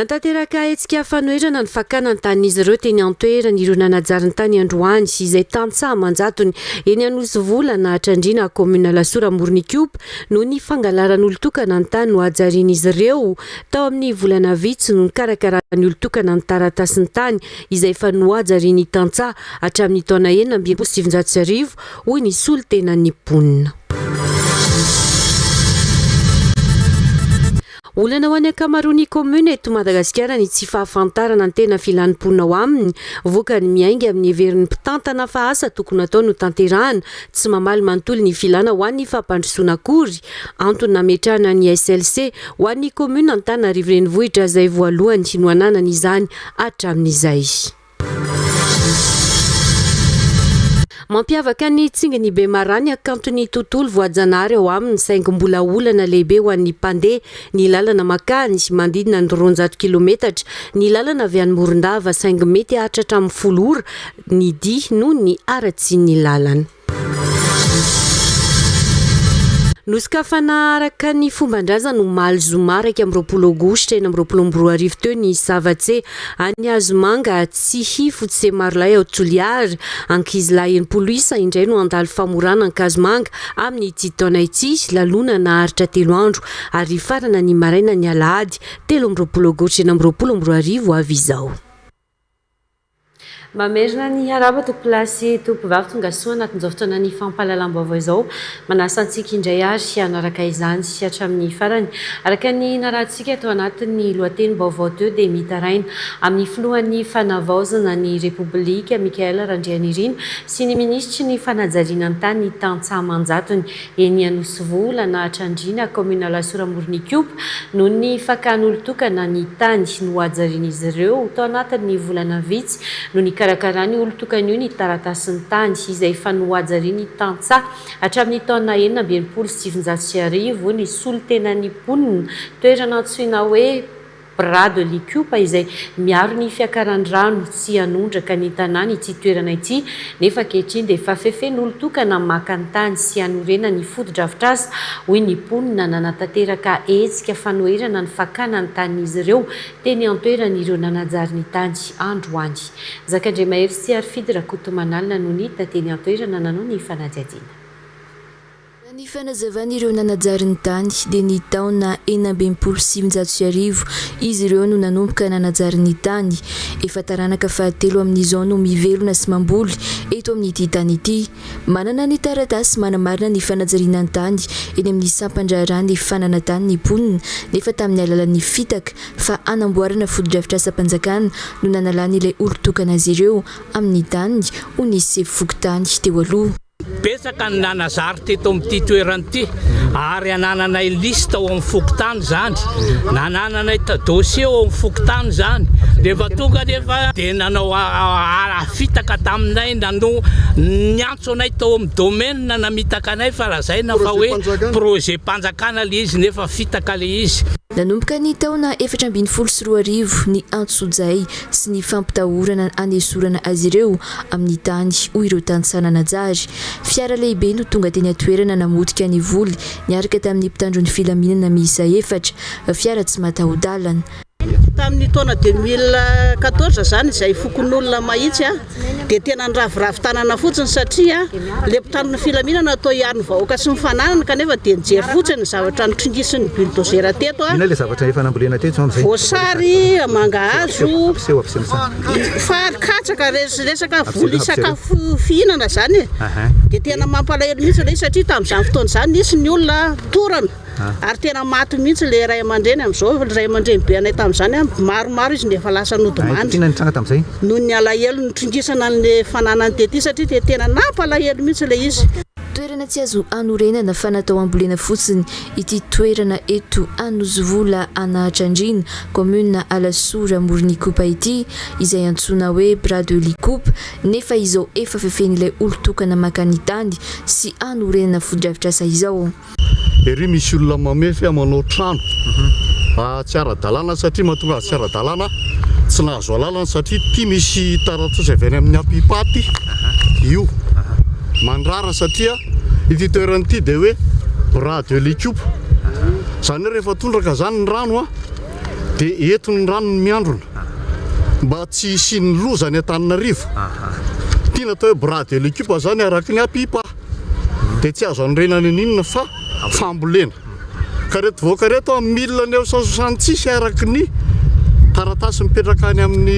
Nantanteraka hetsika fanoherana ny fakana ny tanin'izy ireo teny an-toerana ireo nanajary ny tany androany, izay tantsaha aman-jatony eny Anosivola, Nahatrandriana, kaominina Alasora Amoron'Ikopa, noho ny fangalaran'olon-tokana ny tany nohajarian'izy ireo. Tao amin'ny volana vitsy no nikarakaran'ny olon-tokana ny taratasin'ny tany izay efa nohajarian'ny tantsaha hatramin'ny taona 1966, hoy ny solontenan'ny mponina. Olana ho an'ny ankamaroan'ny kaominina eto Madagasikara ny tsy fahafantarana ny tena filan'ny mponina ao aminy. Vokany, miainga amin'ny heverin'ny mpitantana fa asa tokony hatao no tanterahana, tsy mamaly manontolo ny filana ho an'ny fampandrosoana akory. Antony nametrahana ny SLC ho an'ny kaominina Antananarivo Renivohitra izay voalohany no ananany izany hatramin'izay. Mampiavaka ny tsingin'i Bemaraha ny hakanton'ny tontolo voajanahary ao aminy saingy mbola olana lehibe ho an'ny mpandeha ny lalana makany, manodidina ny 200 kilometatra ny lalana avy any Morondava saingy mety hahatratra amin'ny folo ora ny dia noho ny haratsian'ny lalana. Nosokafana araka ny fomban-drazana omaly zoma 21 aogositra 2026 teo ny Savatse any Hazomanga Tsihy Marolahy ao Toliara. Ankizilahy 60 isa indray no handalo famorana an-kazomanga amin'ity taona ity, lalona naharitra telo andro ary hifarana ny marainan'ny alahady 23 aogositra 2026 ho avy izao. Mamerina ny haraba tompolahy sy tompovavy tonga soa anatin'izao fotoanan'ny fampahalalam-baovao izao. Manasa antsika indray ary hanaraka izany hatramin'ny farany. Araka ny narahantsika tao anatin'ny lohatenim-baovao teo dia mitaraina amin'ny filohan'ny fanavaozana ny Repoblika Michaël Randrianirina sy ny minisitry ny fanajariana ny tany tantsaha aman-jatony eny Anosivola na Hatrandriana, kaominina Alasora Amoron'Ikopa, noho ny fakan'olon-tokana ny tany nohajarian'izy ireo. Tao anatin'ny volana vitsy no nikarakaran'io olon-tokana io ny taratasin'ny tany, izay efa nohajarian'ny tantsaha hatramin'ny taona 1966, ny solontenan'ny mponina, toerana antsoina hoe. Bras de l'Ikopa izay miaro ny fiakaran'ny rano tsy hanondraka ny tanàna ity toerana ity nefa ankehitriny dia efa fefen'olon-tokana maka ny tany sy hanorenany fotodrafitrasa hoy ny mponina nanatanteraka hetsika fanoherana ny fakana ny tanin'izy ireo teny an-toerana ireo nanajary ny tany androany. Zakandriamahery sy Harifidy Rakotomanalina no nidina teny an-toerana nanao ny fanadihadiana. Raha ny fanazavan'ireo nanajary ny tany dia ny taona 1966 izy ireo no nanomboka nanajary ny tany. Efa taranaka fahatelo amin'izao no mivelona sy mamboly eto amin'ity tany ity. Manana ny taratasy manamarina ny fanajariana ny tany eny amin'ny sampan-draharaha ny fananantany ny mponina nefa tamin'ny alalan'ny fitaka fa hanamboarana fotodrafitrasam-panjakana no nanalan'ilay olon-tokana azy ireo amin'ny taniny hoy ny sefo fokontany teo aloha. Betsaka ny nanazary teto amin'ity toerana ity ary anananay liste ao amin'ny fokontany izany, nanananay dossier ao amin'ny fokontany izany, rehefa tonga anefa dia nanao fitaka taminay, nanao niantso anay tao amin'ny domaine namitaka anay fa lazaina fa hoe projet-panjakana ilay izy nefa fitaka ilay izy. Nanomboka ny taona 2014 ny antsojay sy ny fampitahorana hanesorana azy ireo amin'ny tany, hoy ireo tantsaha nanajary. Fiara lehibe no tonga teny an-toerana namotika ny voly niaraka tamin'ny mpitandro ny filaminana miisa efatra, fiara tsy mataho-dalana. Tamin'ny taona 2014 izany izay fokonolona mahitsy dia tena niraviravy tanana fotsiny satria ilay mpitandro ny filaminana atao hiaro ny vahoaka sy ny fananany kanefa dia nijery fotsiny ny zavatra notrongisin'ny bulldozer teto. Inona ilay zavatra efa nambolena teto izao amin'izay? Voasary, mangahazo, fary, katsaka, resaka voly sakafo fihinana izany e. Dia tena mampalahelo mihitsy ilay izy satria tamin'izany fotoana izany nisy ny olona torana. Ary tena maty mihitsy ilay ray aman-dreny amin'izao, ilay ray aman-dreny be anay tamin'izany, maromaro izy no efa lasa nodimandry. Inona no nitranga tamin'izay? Noho ny alahelo nitrongisana an'ilay fananany tety satria dia tena nampalahelo mihitsy ilay izy. Toerana tsy azo anorenana fa natao hambolena fotsiny ity toerana eto Anosivola Anahatrandriana, kaominina Alasora Amoron'Ikopa ity, izay antsoina hoe Bras de l'Ikopa, nefa izao efa fefen'ilay olon-tokana maka ny tany sy anorenana fotodrafitrasa izao. Ery misy olona mamefy manao trano tsy ara-dalàna satria mahatonga azy tsy ara-dalàna tsy nahazo alalana satria ity misy taratasy avy any amin'ny APIPA ity io mandrara satria ity toerana ity dia hoe bras de l'Ikopa izany hoe rehefa tondraka izany ny rano a. Dia eto ny rano no miandrona mba tsy hisian'ny loza any Antananarivo. Ity no atao hoe bras de l'Ecupe zany araka ny APIPA. Dia tsy azo anorenana n'inona fa fambolena. Ka ireto vahoaka ireto a mille neuf cent soixante six araka ny taratasy mipetraka any amin'ny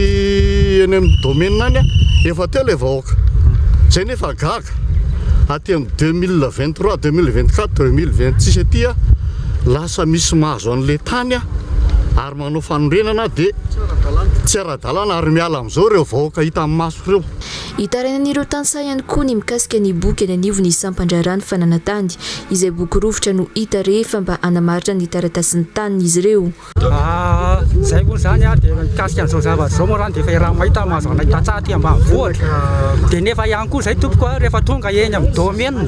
any amin'ny domaine any efa teo ilay vahoaka. Zay nefa gaga aty amin'ny 2023, 2024, 2026 aty a lasa misy mahazo an'ilay tany ary manao fanorenana dia tsy ara-dalàna ary miala amin'izao ireo vahoaka hita amin'ny maso ireo. Itarainan'ireo tantsaha ihany koa ny mikasika ny boky eny anivon'ny sampan-draharahan'ny fananantany, izay boky rovitra no hita rehefa mba hanamarina ny taratasin'ny taniny izy ireo. Izay moa izany dia mikasika an'izao zavatra izao moa izany dia efa iaraha-mahita mahazo anay tantsaha aty ambanivohitra. Dia nefa ihany koa izay tompoko rehefa tonga eny amin'ny domaine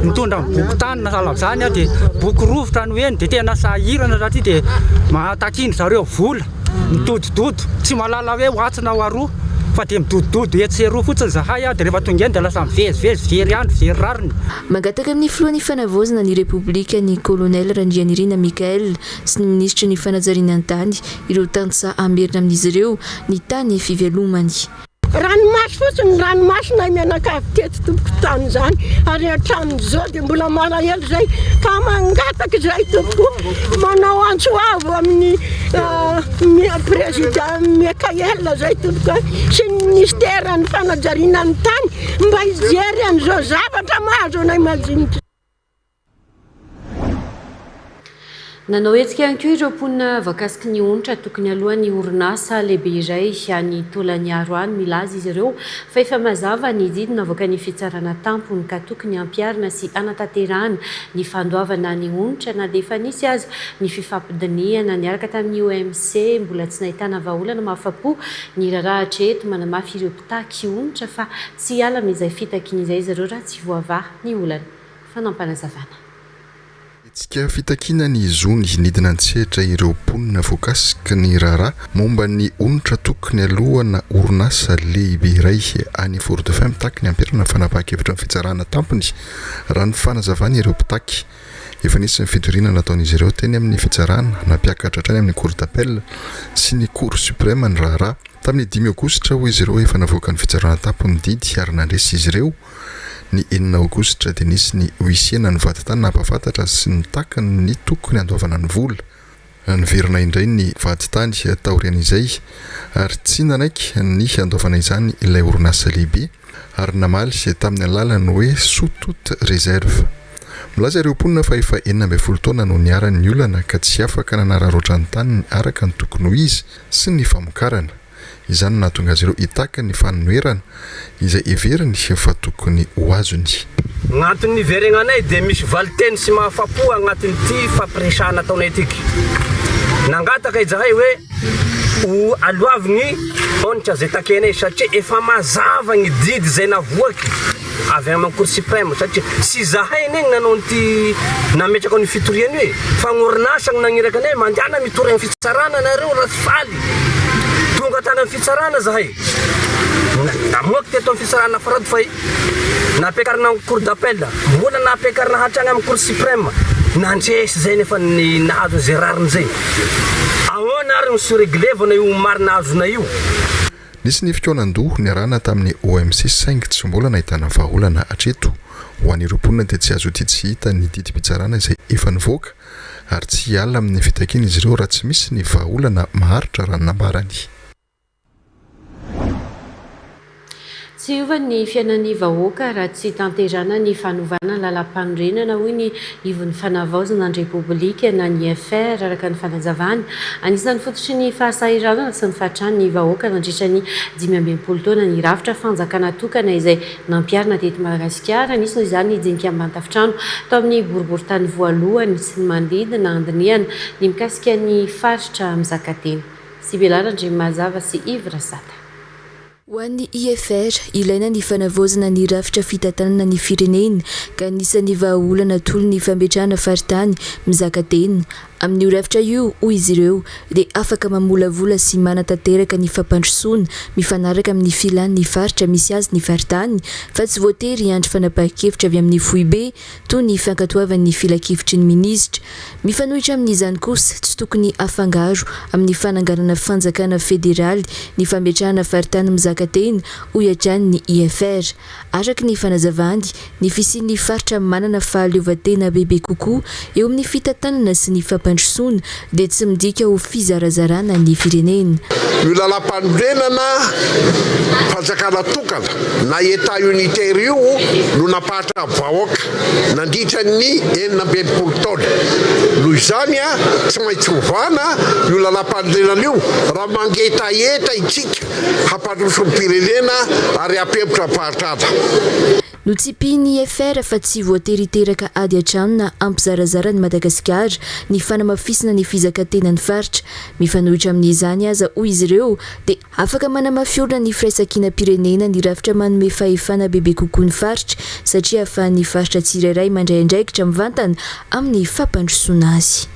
mitondra ny boky tany na sahala amin'izany dia boky rovitra no eny dia tena sahirana satria dia mahatakian-dry zareo vola. Midodododo, tsy mahalala hoe ho atsy na ho aroa fa dia midodododo etsy sy eroa fotsiny izahay dia rehefa tonga eny dia lasa mivezivezy, very andro, very rariny. Mangataka amin'ny filohan'ny Fanavaozana ny Repoblika ny Kolonely Randrianirina Michaël sy ny minisitry ny Fanajariana ny tany ireo tantsaha hamerina amin'izy ireo ny tany fivelomany. Ranomaso fotsiny ny ranomasonay mianakavy teto tompoko tamin'izany ary hatramin'izao dia mbola malahelo izay ka mangataka izay tompoko manao antso avo amin'ny président Mickaël izay tompoko sy ny ministère ny fanajariana ny tany mba hijery an'izao zavatra mahazo anay majinika. Nanao hetsika ihany koa ireo mponina voakasiky ny onitra tokony alohan'ny orinasa lehibe iray any Tolagnaro any. Milaza izy ireo fa efa mazava ny didy navoakan'ny fitsarana tampony ka tokony hampiharina sy hanatanterahana ny fandoavana ny onitra na dia efa nisy aza ny fifampidinihana niaraka tamin'ny OMC. Mbola tsy nahitana vahaolana mahafapo ny raharaha hatreto. Manamafy ireo mpitaky onitra fa tsy hiala amin'izay fitakiana izay izy ireo raha tsy voavaha ny olana. Fanampanazavanaa. Hetsika fitakiana ny zony nidina an-tsehatra ireo mponina voakasiky ny raharaha momba ny onitra tokony alohana orinasa lehibe iray any Fort Dauphin mitaky ny hampiharana ny fanapahan-kevitry ny fitsarana tampony raha ny fanazavan'ireo mpitaky. Efa nisy ny fitoriana nataon'izy ireo teny amin'ny fitsarana nampiakatra hatrany amin'ny Cour d'appel sy ny Cour suprême ny raharaha. Tamin'ny dimy aogositra hoy izy ireo efa navoakan'ny fitsarana tampony ny didy ary nandresy izy ireo. Ny enina aogositra dia nisy ny huissier na ny vadintany nampahafantatra sy nitaky ny tokony handoavana ny vola. Niverina indray ny vadintany taorian'izay ary tsy nanaiky ny handoavana izany ilay orinasa lehibe ary namaly tamin'ny alalan'ny hoe sous toute réserve. Milaza ireo mponina fa efa 16 taona no niharan'ny olana ka tsy afaka nanararaotra ny taniny araka ny tokony ho izy sy ny famokarana. Izany no nahatonga azy ireo hitaky ny fanonerana izay heveriny fa tokony ho azony. Ny antony niveregnanay dia misy valinteny tsy mahafapo agnatin'ity fampiresahana ataonay ity. Nangataka izahay hoe ho aloavy ny onitra izay takianay satria efa mazava ny didy izay navoaky avy any amin'ny Cour suprême satria tsy izahay anie no nanao an'ity nametraka an'io fitoriana io e, fa ny orinasa no nagniraka anay mandehana mitory amin'ny fitsarana nareo raha tsy faly. Tonga tany amin'ny fitsarana zahay. Namoaka teto amin'ny fitsarana Faradofay. Nampiakarina amin'ny cour d'appel. Mbola nampiakarina hatrany amin'ny cour suprême. Nandresy zay nefa ny nahazo an'izay rariny zay. Ahoana ary no sy-reglevana io marina azonay io? Nisy ny fikaonan-doha niarahana tamin'ny OMC saingy tsy mbola nahitana vahaolana hatreto. Ho an'ireo mponina dia tsy azo odian-tsy hita ny didim-pitsarana izay efa nivoaka ary tsy hiala amin'ny fitakiana izy ireo raha tsy misy ny vahaolana maharitra raha ny nambarany. Tsy hiova ny fiainan'ny vahoaka raha tsy tanterana ny fanovana ny lalàmpanorenana, hoy ny Ivon'ny Fanavaozana ny Repoblika na ny FR, araka ny fanazavany. Anisan'ny fototry ny fahasahiranana sy ny fahatran'ny vahoaka nandritra ny 65 taona ny rafitra fanjakana tokana izay Nampiharina teto Madagasikara, nisy noho izany ny dinika ambany tafontrano tao amin'ny boriborintany voalohany sy ny manodidina handinihana ny mikasika ny faritra mizakatena. Sibela Randriamazava sy Yves Rasata. Ho an'ny IFR, ilaina ny fanavaozana ny rafitra fitantanana ny firenena ka anisan'ny vahaolana atolony ny fametrahana faritany mizaka tena. Amin'io rafitra io, hoy izy ireo, dia afaka mamolavola sy manatanteraka ny fampandrosoana mifanaraka amin'ny filan'ny faritra misy azy ny faritany fa tsy voatery hiandry fanapahan-kevitra avy amin'ny foibe toy ny fankatoavan'ny filankevitry ny minisitra. Mifanohitra amin'izany kosa, tsy tokony hafangaro amin'ny fananganana fanjakana federaly ny fametrahana faritany mizaka tena, hoy hatrany ny IFR. Araka ny fanazavany, ny fisian'ny faritra manana fahaleovantena bebe kokoa eo amin'ny fitantanana sy ny fampandrosoana dia tsy midika ho fizarazarana ny firenena. Io lalàmpanorenana fanjakana tokana na Etat unitaire io no nampahatra vahoaka nandritra ny 66 taona. Noho izany, tsy maintsy ovana io lalàmpanorenana io raha mangetaheta isika. hampandroso ny firenena ary hampihemotra ny fahantrana. Notsipihin'ny IFR fa tsy voatery hiteraka ady an-trano na hampizarazara an'i Madagasikara ny fanamafisana ny fizakan-tenan'ny faritra. Mifanohitra amin'izany aza, hoy izy ireo, dia afaka manamafy orina ny firaisankinam-pirenena ny rafitra manome fahefana bebe kokoa ny faritra satria ahafahan'ny faritra tsirairay mandray andraikitra mivantana amin'ny fampandrosoana azy.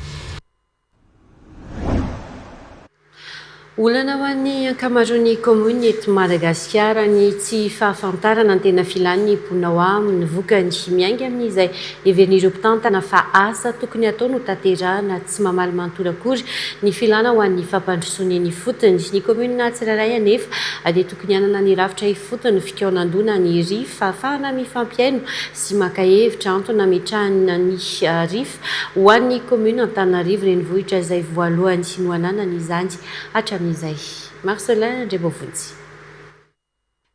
Olana ho an'ny ankamaroan'ny kaominina eto Madagasikara ny tsy fahafantarana ny tena filan'ny mponina ao aminy. Vokany, miainga amin'izay heverin'ireo mpitantana fa asa tokony hatao no tanterahana tsy mamaly manontolo akory ny filana ho an'ny fampandrosoana eny ifotony. Ny kaominina tsirairay anefa dia tokony hanana ny rafitra ifotony fikaonandoha na ny RIF ahafahana mifampihaino sy maka hevitra, antony nametrahana ny RIF Ho an'ny commune Antananarivo renivohitra izay voalohany no ananany izany hatramin'izay. Marcelin Andriamboavonjy.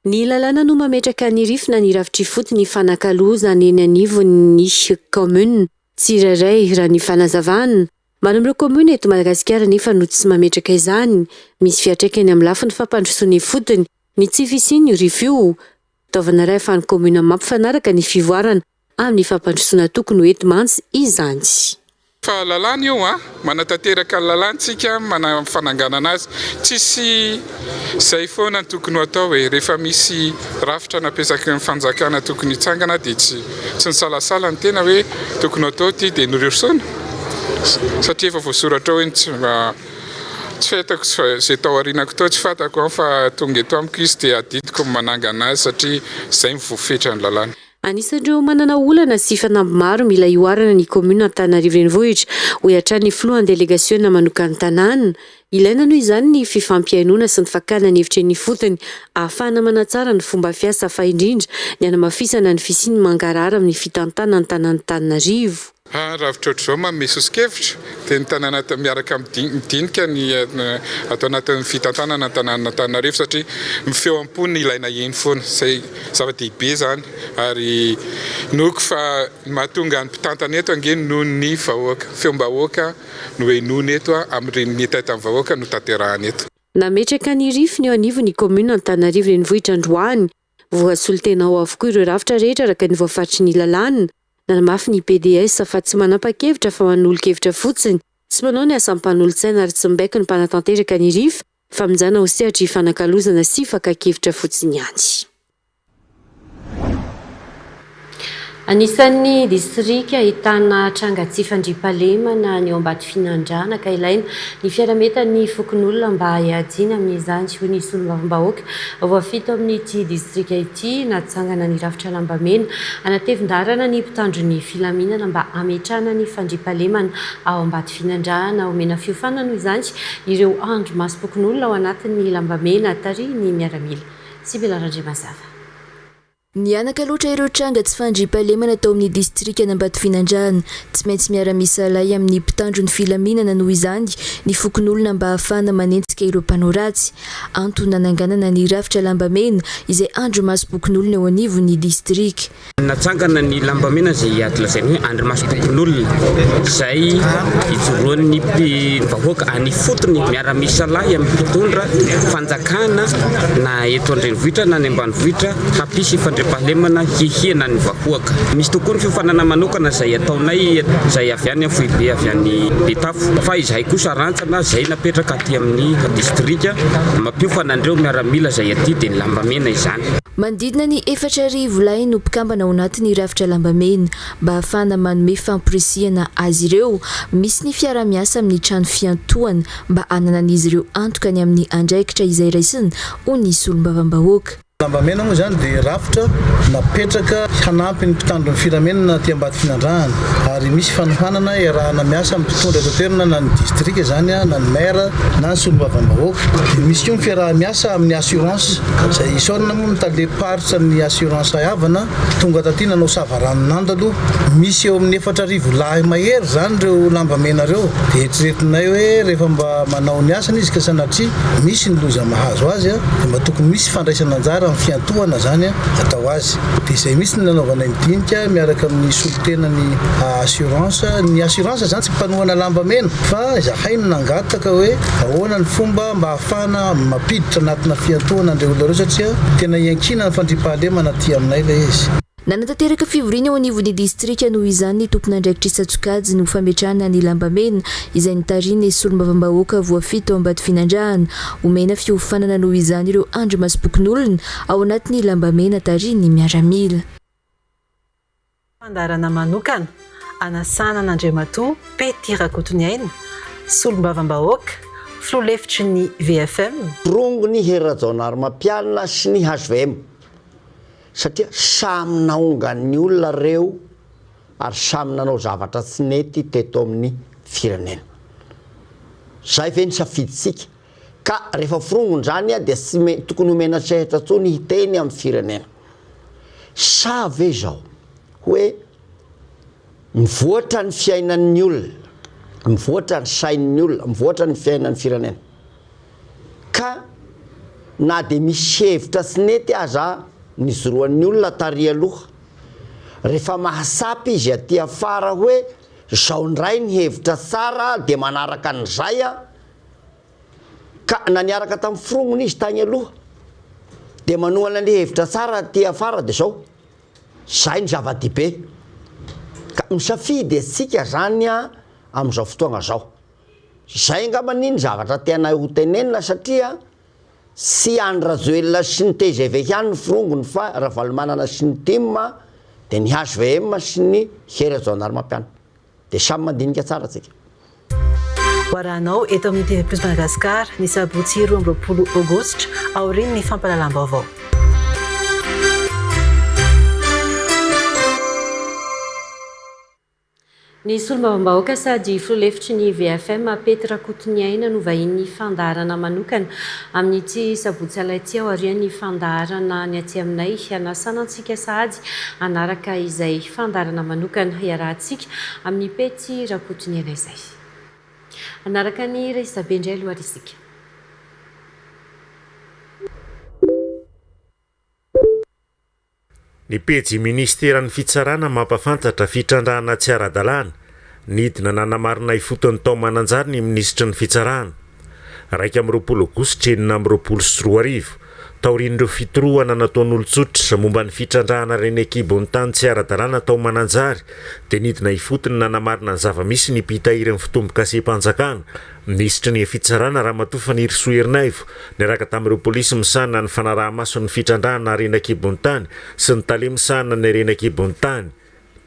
Ny lalàna no mametraka ny rif na ny rafitr'ifotony ifanakalozana eny anivon'ny commune tsirairay raha ny fanazavana. Maro amin'ireo commune eto Madagasikara anefa no tsy mametraka izany. Misy fiantraikany amin'ny lafiny fampandrosoana ifotony ny tsy fisian'io rif io. Fitaovana iray ahafahan'ny commune mampifanaraka ny fivoarana amin'ny fampandrosoana tokony ho ety mantsy izany. Fa lalàna io an! Manatanteraka ny lalàna tsika amin'ny fananganana azy. Tsisy zay foana no tokony ho atao e! Rehefa misy rafitra napetraky ny fanjakana tokony hitsangana dia tsy tsy nisalasala ny tena hoe tokony ho atao ity dia norosoana satria efa voasoratra ao hoe ny tsy tsy fantako izay tao aorianako tao tsy fantako an fa tonga eto amiko izy dia adidiko ny manangana azy satria izay no voafetran'ny lalàna. Anisan'ireo manana olana sy fanamby maro mila hihoarana ny kaominina Antananarivo Renivohitra, hoy hatrany ny filohan'ny delegasiona manokan'ny tanàna. Ilaina noho izany ny fifampihainoana sy ny fakana ny hevitra eny ifotony ahafahana manatsara ny fomba fiasa fa indrindra ny hanamafisana ny fisian'ny mangarahara amin'ny fitantanana ny tanàn'Antananarivo. Raha rafitra ohatr'izao manome soso-kevitra dia ny tanàna miaraka midinika ny ato anatin'ny fitantanana ny tanànan'Antananarivo satria ny feo am-ponina ilaina heno foana, izay zava-dehibe izany ary inoako fa ny mahatonga ny mpitantana eto ange noho ny vahoaka, feom-bahoaka no henoina eto amin'ireny hetahetan'ny vahoaka no tanterahana eto. Nametraka ny rifiny eo anivon'ny kaominina Antananarivo Renivohitra androany. Voasolo tena ao avokoa ireo rafitra rehetra araka ny voafaritry ny lalàna. Nanamafy ny pds fa tsy manapa-kevitra fa manolo-kevitra fotsiny, tsy manao ny asan'ny mpanolotsaina ary tsy mibaiko ny mpanatanteraka ny Rif fa mijana ho sehatra ifanakalozana sy fakan-kevitra fotsiny ihany. Anisan'ny distrika ahitana tranga tsy fandriampahalemana ny ao Ambatofinandrahana ka ilaina ny fiaraha-mientan'ny fokonolona mba hiadiana amin'izany, hoy ny solombavambahoaka voafidy tao amin'ity distrika ity. Natsangana ny rafitra lambamena hanatevin-daharana ny mpitandro ny filaminana mba hametrahana ny fandriampahalemana ao Ambatofinandrahana. Omena fiofanana noho izany ireo andrimasom-pokonolona ao anatin'ny lambamena tarihin'ny miaramila. Sibela Randriamazava. Nihanaka loatra ireo tranga tsy fandriampahalemana tao amin'ny distrikan'Ambatofinandrahana. Tsy maintsy miara-misalahy amin'ny mpitandro ny filaminana noho izany ny fokonolona mba hahafahana manenjika ireo mpanao ratsy. Antony nananganana ny rafitra lambamena izay andrimasom-pokonolona eo anivon'ny distrika. Natsangana ny lambamena izay azo lazaina hoe andrimasom-pokonolona izay ijoroan'ny vahoaka any ifotony miara-misalahy amin'ny mpitondra fanjakana na eto an-drenivohitra na any ambanivohitra hampisy fandriampahalemana. fandriampahalemana hiahiana ny vahoaka. Misy tokoa ny fiofanana manokana izay ataonay izay avy any amin'ny foibe avy any Betafo fa izahay kosa rantsana izay napetraka aty amin'ny distrika mampiofana an'ireo miaramila izay aty dia ny lambamena izany. Manodidina ny 4000 lahy no mpikambana ao anatin'ny rafitra lambamena mba hahafahana manome famporisihana azy ireo. Misy ny fiaraha-miasa amin'ny trano fiantohana mba hananan'izy ireo antoka ny amin'ny andraikitra izay raisina, hoy ny solombavambahoaka. Lambamena moa izany dia rafitra napetraka hanampy ny mpitandro ny filamenana aty Ambatofinandrahana ary misy fanohanana iarahana miasa amin'ny mpitondra eto an-toerana na ny distrika izany na ny maire na ny solombavambahoaka. Dia misy koa ny fiaraha-miasa amin'ny assurance izay isaorana moa ny talem-paritra ny assurance Havana tonga taty nanao savaranonando aloha. Misy eo amin'ny 4000 lahy mahery izany ireo lambamena ireo. Dia eritreretinay hoe rehefa mba manao ny asany izy ka sanatria misy ny loza mahazo azy dia mba tokony misy fandraisana anjara amin'ny fiantohana izany atao azy. Dia izay mihitsy no nanaovanay ny dinika miaraka amin'ny solontenan'ny assurance. Ny assurance izany tsy mpanohana lambamena fa izahay no nangataka hoe ahoana ny fomba mba ahafahana mampiditra anatina fiantohana an'ireo olona ireo satria tena iankinan'ny fandriampahalemana aty aminay ilay izy. Nanatanteraka fivoriana eo anivon'ny distrika noho izany ny tompon'andraikitra isan-tsokajiny ho fametrahana ny lambamena izay nitarihin'ny solombavambahoaka voafidy tao Ambatofinandrahana. Omena fiofanana noho izany ireo andrimasom-pokonolona ao anatin'ny lambamena tarihin'ny miaramila. Fandaharana manokana anasana an'Andriamatoa Pety Rakotoniaina, Solombavambahoaka, Filoha lefitry ny VFM. Forongony Hery Rajaonarimampianina sy ny hvm satria samy naongan'ny olona reo ary samy nanao zavatra tsy nety teto amin'ny firenena. Zay ve ny safidintsika? Ka rehefa forongony zany dia tsy tokony omena sehatra tsony hiteny amin'ny firenena. Sa ve izao hoe mivoatra ny fiainan'ny olona, mivoatra ny sain'ny olona, mivoatra ny fiainan'ny firenena ka na dia misy hevitra tsy nety aza nijoroan'ny olona tary aloha, rehefa mahasapy izy aty afara hoe zao indray ny hevitra tsara dia manaraka an'izay an! Ka na niaraka tamin'ny forongony izy tagny aloha dia manohana le hevitra tsara aty afara dia zao, zay ny zava-dehibe. Ka misafidy antsika zany an amin'izao fotoagna zao. Zay angambany ny zavatra tianay ho tenenina satria tsy Andry Rajoelina sy ny tgv ihany ny forongony fa Ravalomanana sy ny tim dia ny hvm sy ny Hery Rajaonarimampianina. Dia samy mandinika tsara tsika. Ho arahanao eto amin'ny TV Plus Madagascar ny sabotsy 22 aogositra aorian'ny fampahalalam-baovao. Ny solombavambahoaka sady filoha lefitry ny VFM Pety Rakotoniaina no vahinin'ny fandaharana manokana amin'ity sabotsy alina ity aorian'ny fandaharana ny aty aminay. Hanasana antsika sahady hanaraka izay fandaharana manokana iarahantsika amin'i Pety Rakotoniaina izay. Hanaraka ny resabe indray aloha ary isika. Ny pejy Minisiteran'ny Fitsarana mampafantatra fitrandrahana tsy ara-dalàna, nidina nanamarina ifotony tao Mananjary ny Minisitry ny Fitsarana. 21 Aogositra 2026, taorian'ireo fitorohana nataon'olon-tsotra momba ny fitrandrahana harena an-kibon'ny tany tsy ara-dalàna tao Mananjary dia nidina ifotony nanamarina ny zava-misy ny mpitahiry ny fitombokasem-panjakana, Minisitry ny Fitsarana Ramatoa Fanirisoa Ernaivo, niaraka tamin'ireo polisy misahana ny fanaraha-maso ny fitrandrahana harena an-kibon'ny tany sy ny tale misahana ny harena an-kibon'ny tany.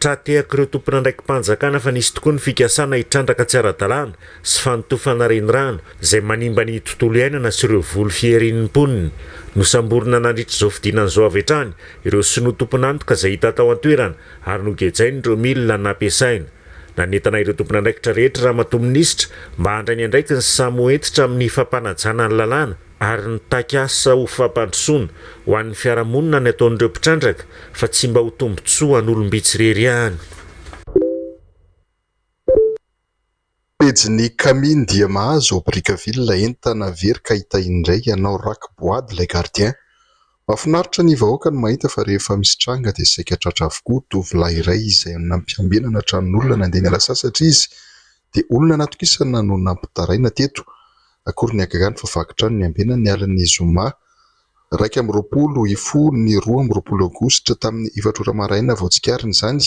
Tra-tehak'ireo tompon'andraiki-panjakana fa nisy tokoa ny fikasana hitrandraka tsy ara-dalàna sy fanotofana renirano izay manimba ny tontolo iainana sy ireo voly fiharian'ny mponina. Nosamborina nandritra izao fidinana izao avy hatrany ireo sinoa tompon'antoka izay hita tao an-toerana ary nogejaina ireo milina nampiasaina. Nanentana ireo tompon'andraikitra rehetra Ramatoa Minisitra mba handray ny andraikiny sy samy ho hentitra amin'ny fampanajana ny lalàna ary nitaky asa ho fampandrosoana ho an'ny fiarahamonina ny ataon'ireo mpitrandraka fa tsy mba ho tombontsoa an'olom-bitsy irery ihany. Pejin'ny Kami dia mahazo ao Brickaville entana very ka hita indray ianao raki-boady ilay gardien. Mahafinaritra ny vahoaka ny mahita fa rehefa misy tranga dia saika tratra avokoa tovolahy iray izay nampiambenana tranon'olona nandeha niala sasatra izy dia olona natokisana no nampitaraina teto. Akory ny hagagany fa vaky trano niambenany ny alin'ny zoma. 21 hifoha ny 22 aogositra tamin'ny 4 ora maraina vao tsikariny izany.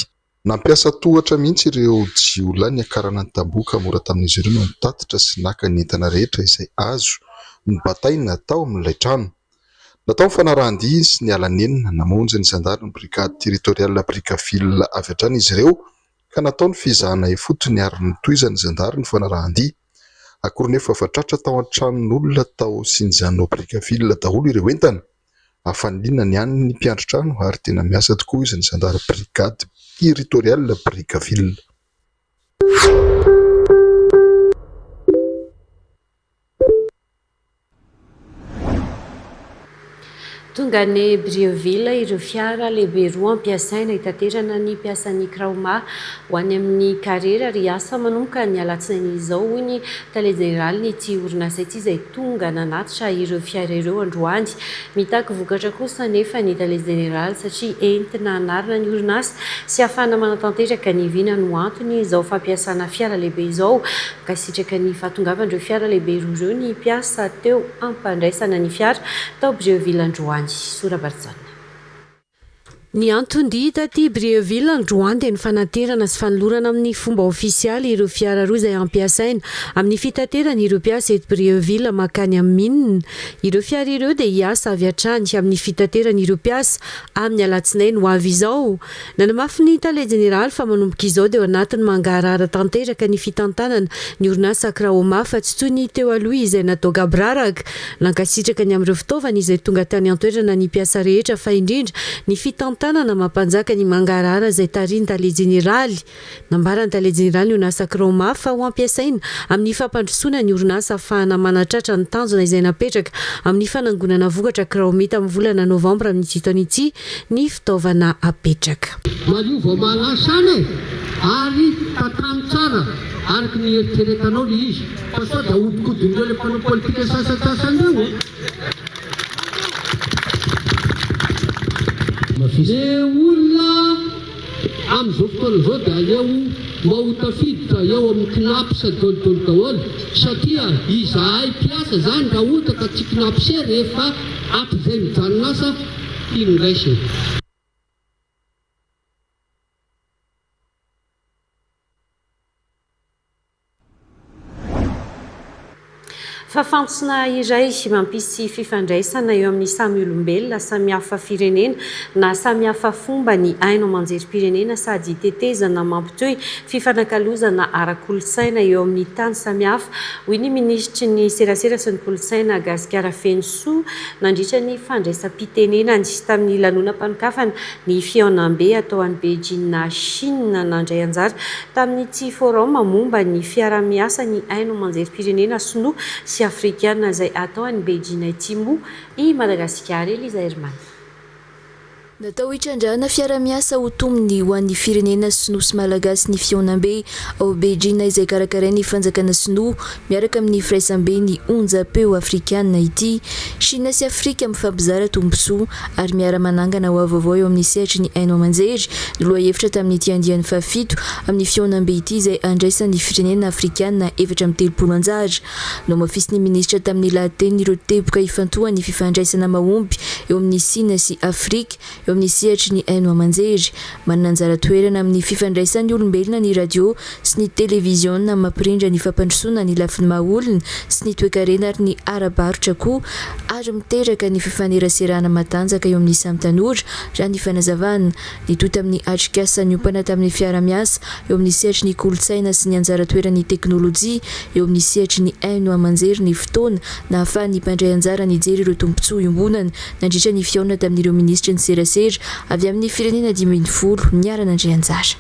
Nampiasa tohatra mihitsy ireo jiolahy niakarana ny tamboho ka mora tamin'izy ireo no nitatitra sy naka ny entana rehetra izay azo nobataina tao amin'ilay trano. Natao ny fanarahan-dia sy ny ala nenina, namonjy ny zandary ny brigade territoriale Brickaville avy hatrany izy ireo ka natao ny fizahana ifotony ary notohizan'ny zandary ny fanarahan-dia. Akory nefa fa tratra tao an-tranon'olona tao Sinzano Brickaville daholo ireo entana. Hafaniliana ny an'ny mpiandry trano ary tena miasa tokoa izy ny zandary brigade territoriale Brickaville. Tonga any Brieville ireo fiara lehibe roa ampiasaina hitaterana ny mpiasan'ny Kraoma ho any amin'ny Carrera ary hiasa manomboka ny alatsinainy izao, hoy ny tale jeneralin'ity orinasa ity izay tonga nanatitra ireo fiara ireo androany. Mitaky vokatra kosa anefa ny tale jeneraly satria entina hanarina ny orinasa sy hahafahana manatanteraka ny vina no antony izao fampiasana fiara lehibe izao. Nankasitraka ny fahatongavan'ireo fiara lehibe roa ireo ny mpiasa teo am-pandraisana ny fiara tao Brieville androany. Sora-Barijaona. Ny anton-dia taty Brieville androany dia ny fanaterana sy fanolorana amin'ny fomba ofisialy ireo fiara roa izay hampiasaina amin'ny fitaterana ireo mpiasa eto Brieville mankany amin'ny mine. Ireo fiara ireo dia hiasa avy hatrany amin'ny fitaterana ireo mpiasa amin'ny alatsinainy ho avy izao. Nanamafy ny tale jeneraly fa manomboka izao dia ao anatin'ny mangarahara tanteraka ny fitantanana ny orinasa Kraoma fa tsy toy ny teo aloha izay natao gaboraraka. Nankasitraka ny amin'ireo fitaovana izay tonga tany an-toerana ny mpiasa rehetra fa indrindra ny fitantanana mampanjaka ny mangarahara izay tarihin'ny tale jeneraly. Nambaran'ny tale jeneraly ny orinasa Kraoma fa ho ampiasaina amin'ny fampandrosoana ny orinasa ahafahana manatratra ny tanjona izay napetraka amin'ny fanangonana vokatra kraomita amin'ny volana novambra amin'ity taona ity ny fitaovana apetraka. Mariho vao mahalasa any e! Ary tantano tsara araka ny ieritreretanao le izy fa sao dia ahodikodin'ireo le mpanao politika sasantsasany ireo an! Le olona amin'izao fotoana izao dia aleo mba ho tafiditra eo amin'ny Cnaps daholo daholo satria izahay mpiasa izany raha ohatra ka tsy Cnapse rehefa hatrizay mijanona asa tiany raisina. Fa fantsona iray mampisy fifandraisana eo amin'ny samy olombelona samy hafa firenena na samy hafa fomba ny haino aman-jerim-pirenena sady tetezana mampitohy fifanakalozana ara-kolontsaina eo amin'ny tany samy hafa, hoy ny minisitry ny serasera sy ny kolontsaina Gasikara Fenosoa nandritra ny fandraisam-pitenenany tamin'ny lanonam-panokafana ny fihaonambe atao any Beijing Chine. Nandray anjara tamin'ity forum momba ny fiaraha-miasan'ny haino aman-jerim-pirenena sinoa sy afrikana izay atao any Beijing ity moa i Madagasikara. Eliza Herman. Natao hitrandrahana fiara-miasa ho tombony ho an'ny firenena sinoa sy malagasy ny fihaonambe ao Beijing izay karakarain'ny fanjakana sinoa miaraka amin'ny firaisamben'ny onjam-peo afrikana ity. Shina sy Afrika mifampizara tombontsoa ary miara-manangana ho avy vaovao eo amin'ny sehatry ny haino aman-jery no lohahevitra tamin'ity andiany fahafito amin'ny fihaonambe ity izay andraisan'ny firenena afrikana 34 anjara. Nohamafisin'ny minisitra tamin'ny lahateniny ireo teboka ifantohan'ny fifandraisana mahomby eo amin'i Sina sy Afrika eo amin'ny sehatry ny haino aman-jery. Manana anjara toerana amin'ny fifandraisan'ny olombelona ny radio sy ny televiziona mampirindra ny fampandrosoana ny lafiny maha olona sy ny toekarena ary ny ara-barotra koa ary miteraka ny fifaneraserana matanjaka eo amin'ny samy tanora, raha ny fanazavana. Nitohy tamin'ny atrikasa niompana tamin'ny fiarahamiasa eo amin'ny sehatry ny kolontsaina sy ny anjara toeran'ny teknolojia eo amin'ny sehatry ny haino aman-jery ny fotoana nahafahan'ny mpandray anjara nijery ireo tombontsoa iombonana nandritra ny fihaonana tamin'ireo minisitry ny serasera avy amin'ny firenena 15 niara-nandray anjara.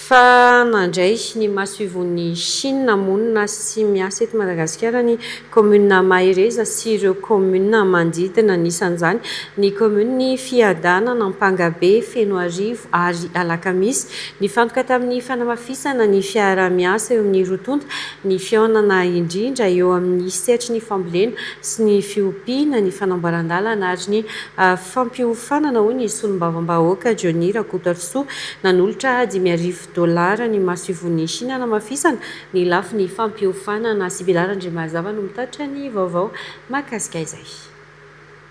Fa nandray ny masoivohon'i Chine monina sy miasa eto Madagasikara ny kaominina Mahereza sy ireo kaominina manodidina, anisan'izany ny kaominin'i Fiadanana, Ampangabe, Fenoarivo ary Alakamisy. Nifantoka tamin'ny fanamafisana ny fiaraha-miasa eo amin'ny roa tonta ny fihaonana indrindra eo amin'ny sehatry ny fambolena sy ny fiompiana, ny fanamboaran-dalana ary ny fampiofanana, hoy ny solombavambahoaka Johnny Rakotoarisoa. Nanolotra 5000 dolara. ny masoivohon'i Shina hanamafisana ny lafiny fampiofanana. Sibila Randriamahazava no mitatitra ny vaovao mahakasika izay.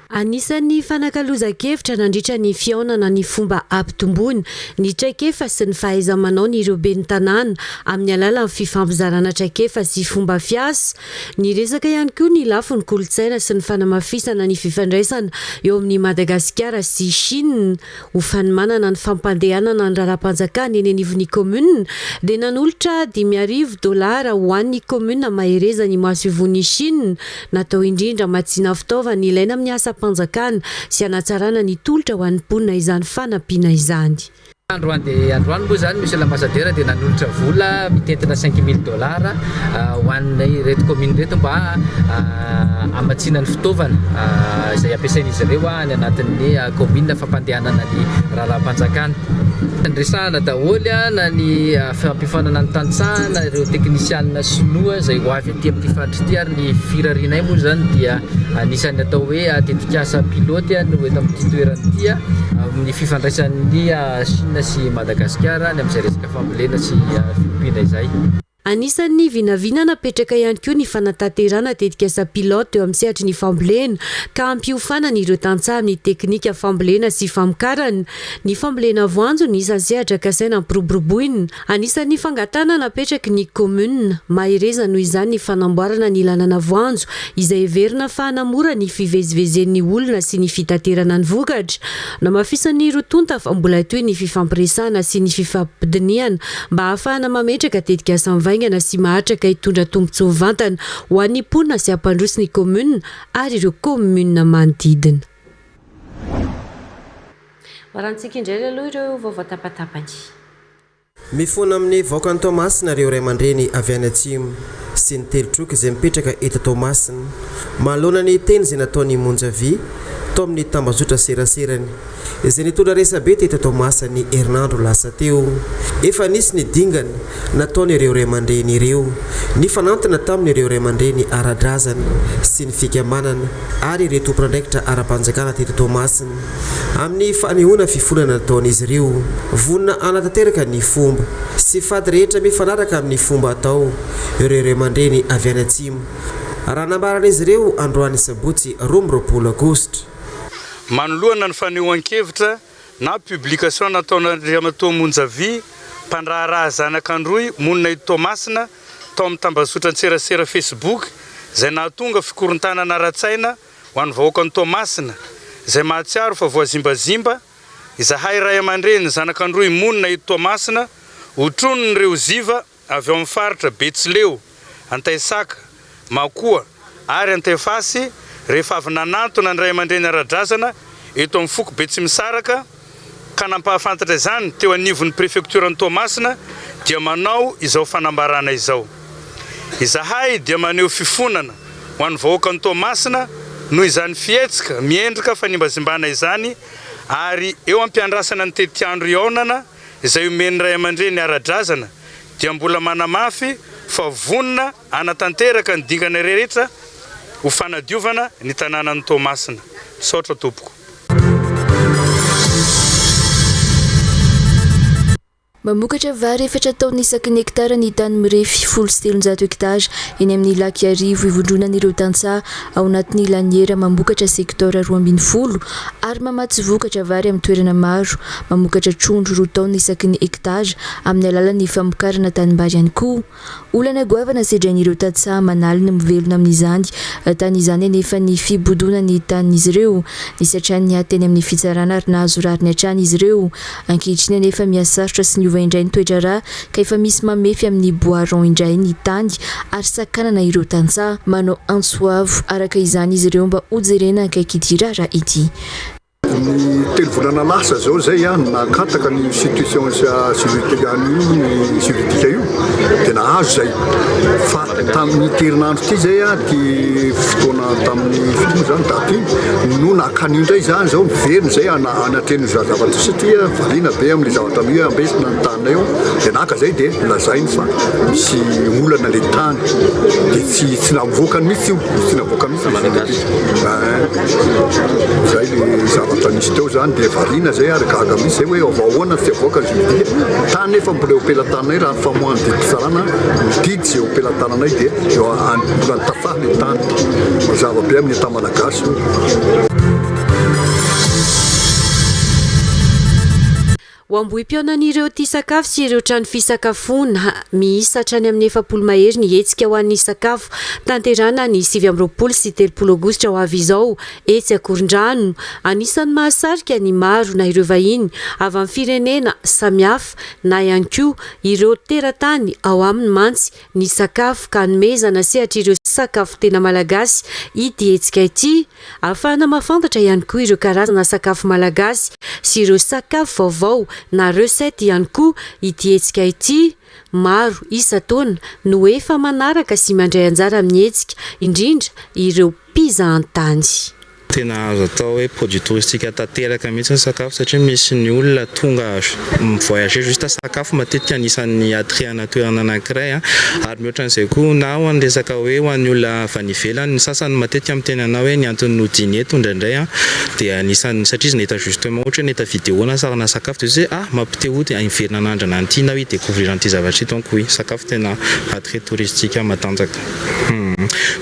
Anisan'ny fanakalozan-kevitra nandritra ny fihaonana ny fomba hampitomboana ny traikefa sy ny fahaiza-manaon'ireo ben'ny tanàna amin'ny alalan'ny fifampizarana traikefa sy fomba fiasa. Niresaka ihany koa ny lafiny kolontsaina sy ny fanamafisana ny fifandraisana eo amin'i Madagasikara sy Chine. Ho fanomanana ny fampandehanana ny raharaham-panjakana eny anivon'ny kaominina dia nanolotra 5000 dolara ho an'ny kaominina Mahereza ny masoivohon'i Chine. Natao indrindra hamatsiana fitaovana ilaina amin'ny asam-panjakana sy hanatsarana ny tolotra ho an'ny mponina izany fanampiana izany. Androany dia androany moa izany Monsieur l'Ambassadeur dia nanolotra vola mitentina 5000 dollars ho an'ireto commune ireto mba hamatsiana ny fitaovana izay ampiasain'izy ireo any anatin'ny commune fampandehanana ny raharaham-panjakana. Niresahana daholo na ny fampiofanana ny tantsaha na ireo teknisianina sinoa izay ho avy aty amin'ity faritra ity ary ny firarianay moa izany dia anisan'ny atao hoe tetikasa pilote no eto amin'ity toerana ity amin'ny fifandraisan'ny Chine sy Madagasikara ny amin'izay resaka fambolena sy fiompiana izay. Anisan'ny vinavina napetraka ihany koa ny fanatanterahana tetikasa pilote eo amin'ny sehatry ny fambolena ka hampiofanana ireo tantsaha amin'ny teknika fambolena sy famokarana. Ny fambolena voanjo no isan'ny sehatra kasaina hampiroboroboina. Anisan'ny fangatahana napetraky ny kaominina Mahereza noho izany ny fanamboarana ny lalana voanjo izay heverina fa hanamora ny fivezivezen'ny olona sy ny fitaterana ny vokatra. Namafisan'ny roa tonta fa mbola hitohy ny fifampiresahana sy ny fifampidinihana mba hahafahana mametraka tetikasa mivaingana sy maharitra ka hitondra tombontsoa mivantana ho an'ny mponina sy hampandroso ny kaominina ary ireo kaominina manodidina. Hoarahantsika indray aloha ireo vaovao tapatapany. Mifona amin'ny vahoakan'i Toamasina ireo ray aman-dreny avy any atsimo sy ny telotroka izay mipetraka eto Toamasina manoloana ny teny izay nataon'i Monja Vy tao amin'ny tambazotra seraserany izay nitondra resabe teto Toamasina ny herinandro lasa teo. Efa nisy ny dingana nataon'ireo ray aman-dreny ireo nifanantona tamin'ireo ray aman-dreny ara-drazana sy ny fikambanana ary ireo tompon'andraikitra ara-panjakana teto Toamasina. Amin'ny fanehoana fifonana nataon'izy ireo, vonona hanatanteraka ny fomba sy fady rehetra mifanaraka amin'ny fomba atao ireo ray aman-dreny avy any atsimo, raha nambaran'izy ireo androany sabotsy 22 aogositra. Manoloana ny fanehoan-kevitra na publication nataon'Andriamatoa Monja Vy, mpandraharaha zanak'Androy monina eto Toamasina, tao amin'ny tambazotran-tserasera Facebook, izay nahatonga fikorontanana ara-tsaina Ho an'ny vahoakan'i Toamasina izay mahatsiaro fa voazimbazimba, izahay ray aman-dreny zanak'Androy monina eto Toamasina, otronin'ireo ziva avy ao amin'ny faritra Betsileo, Antaisaka, Makoa ary Antefasy rehefa avy nanantona ny ray aman-dreny ara-drazana eto amin'ny foko Betsimisaraka ka nampahafantatra izany teo anivon'ny prefektioran'i Toamasina dia manao izao fanambarana izao. Izahay dia maneho fifonana ho an'ny vahoakan'i Toamasina noho izany fihetsika miendrika fanimbazimbana izany ary eo am-piandrasana ny tetiandro hihaonana izay omen'ny ray aman-dreny ara-drazana dia mbola manamafy fa vonona hanatanteraka ny dingana rehetra ho fanadiovana ny tanànan'i Toamasina. Misaotra tompoko. Mamokatra vary efatra taonina isaky ny hektara ny tany mirefy 310 hektara eny amin'ny Lac Iarivo ivondronan'ireo tantsaha ao anatin'ny laniera mamokatra sektora 12 ary mamatsy vokatra vary amin'ny toerana maro mamokatra trondro roa taonina isaky ny hektara amin'ny alalan'ny famokarana tanimbary ihany koa. Olana goavana sedrain'ireo tantsaha aman'alina mivelona amin'izany tany izany anefa ny fibodoana ny tanin'izy ireo. Nisy hatrany ny ady teny amin'ny fitsarana ary nahazo rariny hatrany izy ireo. Ankehitriny anefa mihasarotra sy niova indray ny toe-draharaha ka efa misy mamefy amin'ny bois rond indray ny tany ary sakanana ireo tantsaha. Manao antso avo araka izany izy ireo mba hojerena akaiky ity raharaha ity. Ny telo volana lasa zao zay a nakataka ny situation juridique io ny juridique io dia nahazo zay fa tamin'ny herinandro ity zay a ty fotoana tamin'ny firy moa zany daty iny no nakany indray zany zao miverina zay anatrehana io zavatra io satria variana be amin'le zavatra hoe ambesina ny taninay eo dia naka zay dia lazainy fa misy olana le tany dia tsy tsy navoakany mihitsy io tsy navoaka mihitsy Zay le zavatra. zavatra nisy teo izany dia variana izay ary gaga mihitsy izay hoe vao ahoana tsy avoaka ny juridique. Tany nefa mbola eo am-pelatananay raha ny famoahan'ny didim-pitsarana ny didy izay eo am-pelatananay dia eo mbola nitafaha ilay tany. Mazava be amin'ny Etat malagasy io. Ho ambohi-pihaonan'ireo tia sakafo sy ireo trano fisakafoana miisa hatrany amin'ny 40 mahery ny hetsika ho an'ny sakafo tanterahina ny 29 sy 30 aogositra ho avy izao etsy Akorondrano. Anisan'ny mahasarika ny maro na ireo vahiny avy amin'ny firenena samihafa na ihany koa ireo teratany ao aminy mantsy ny sakafo ka hanomezana sehatra ireo sakafo tena malagasy ity hetsika ity. Ahafahana mahafantatra ihany koa ireo karazana sakafo malagasy sy ireo sakafo vaovao na recette ihany koa ity hetsika ity. Maro isan-taona no efa manaraka sy mandray anjara amin'ny hetsika, indrindra ireo mpizahantany. Tena azo atao hoe produit touristique tanteraka mihitsy ny sakafo satria misy ny olona tonga mi-voyager juste sakafo matetika anisan'ny atrehana toerana anankiray ary mihoatra an'izay koa na ho an'ny resaka hoe ho an'ny olona avy any ivelany ny sasany matetika miteny anao hoe ny antony nodiany eto indraindray dia anisan'ny satria izy nahita justement ohatra hoe nahita vidéo na sarina sakafo dia hoe ah mampite hody hiverina hanandrana an'ity na hi-découvrir an'ity zavatra ity donc oui sakafo tena attrait touristique matanjaka. Humm.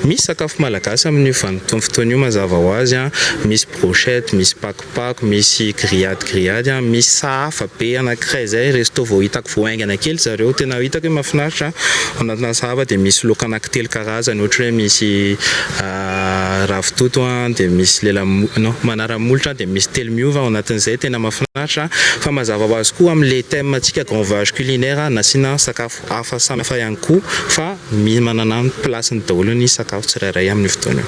Misy sakafo malagasy amin'io vanim-potoana io mazava ho azy an, misy brochette, misy pakopako, misy grillade grillade an, misy sahafa be anankiray izay, resto vao hitako vao haingana kely zareo, tena hitako hoe mahafinaritra an, ao anatina sahafa dia misy laoka anankitelo karazany ohatra hoe misy ravitoto an, dia misy lela non manara-molotra dia misy telomiova ao anatin'izay, tena mahafinaritra fa mazava ho azy koa amin'ilay thème antsika grand voyage culinaire nasiana sakafo hafa samy hafa ihany koa fa manana ny place-ny daholo ny sakafo tsirairay amin'io fotoana io.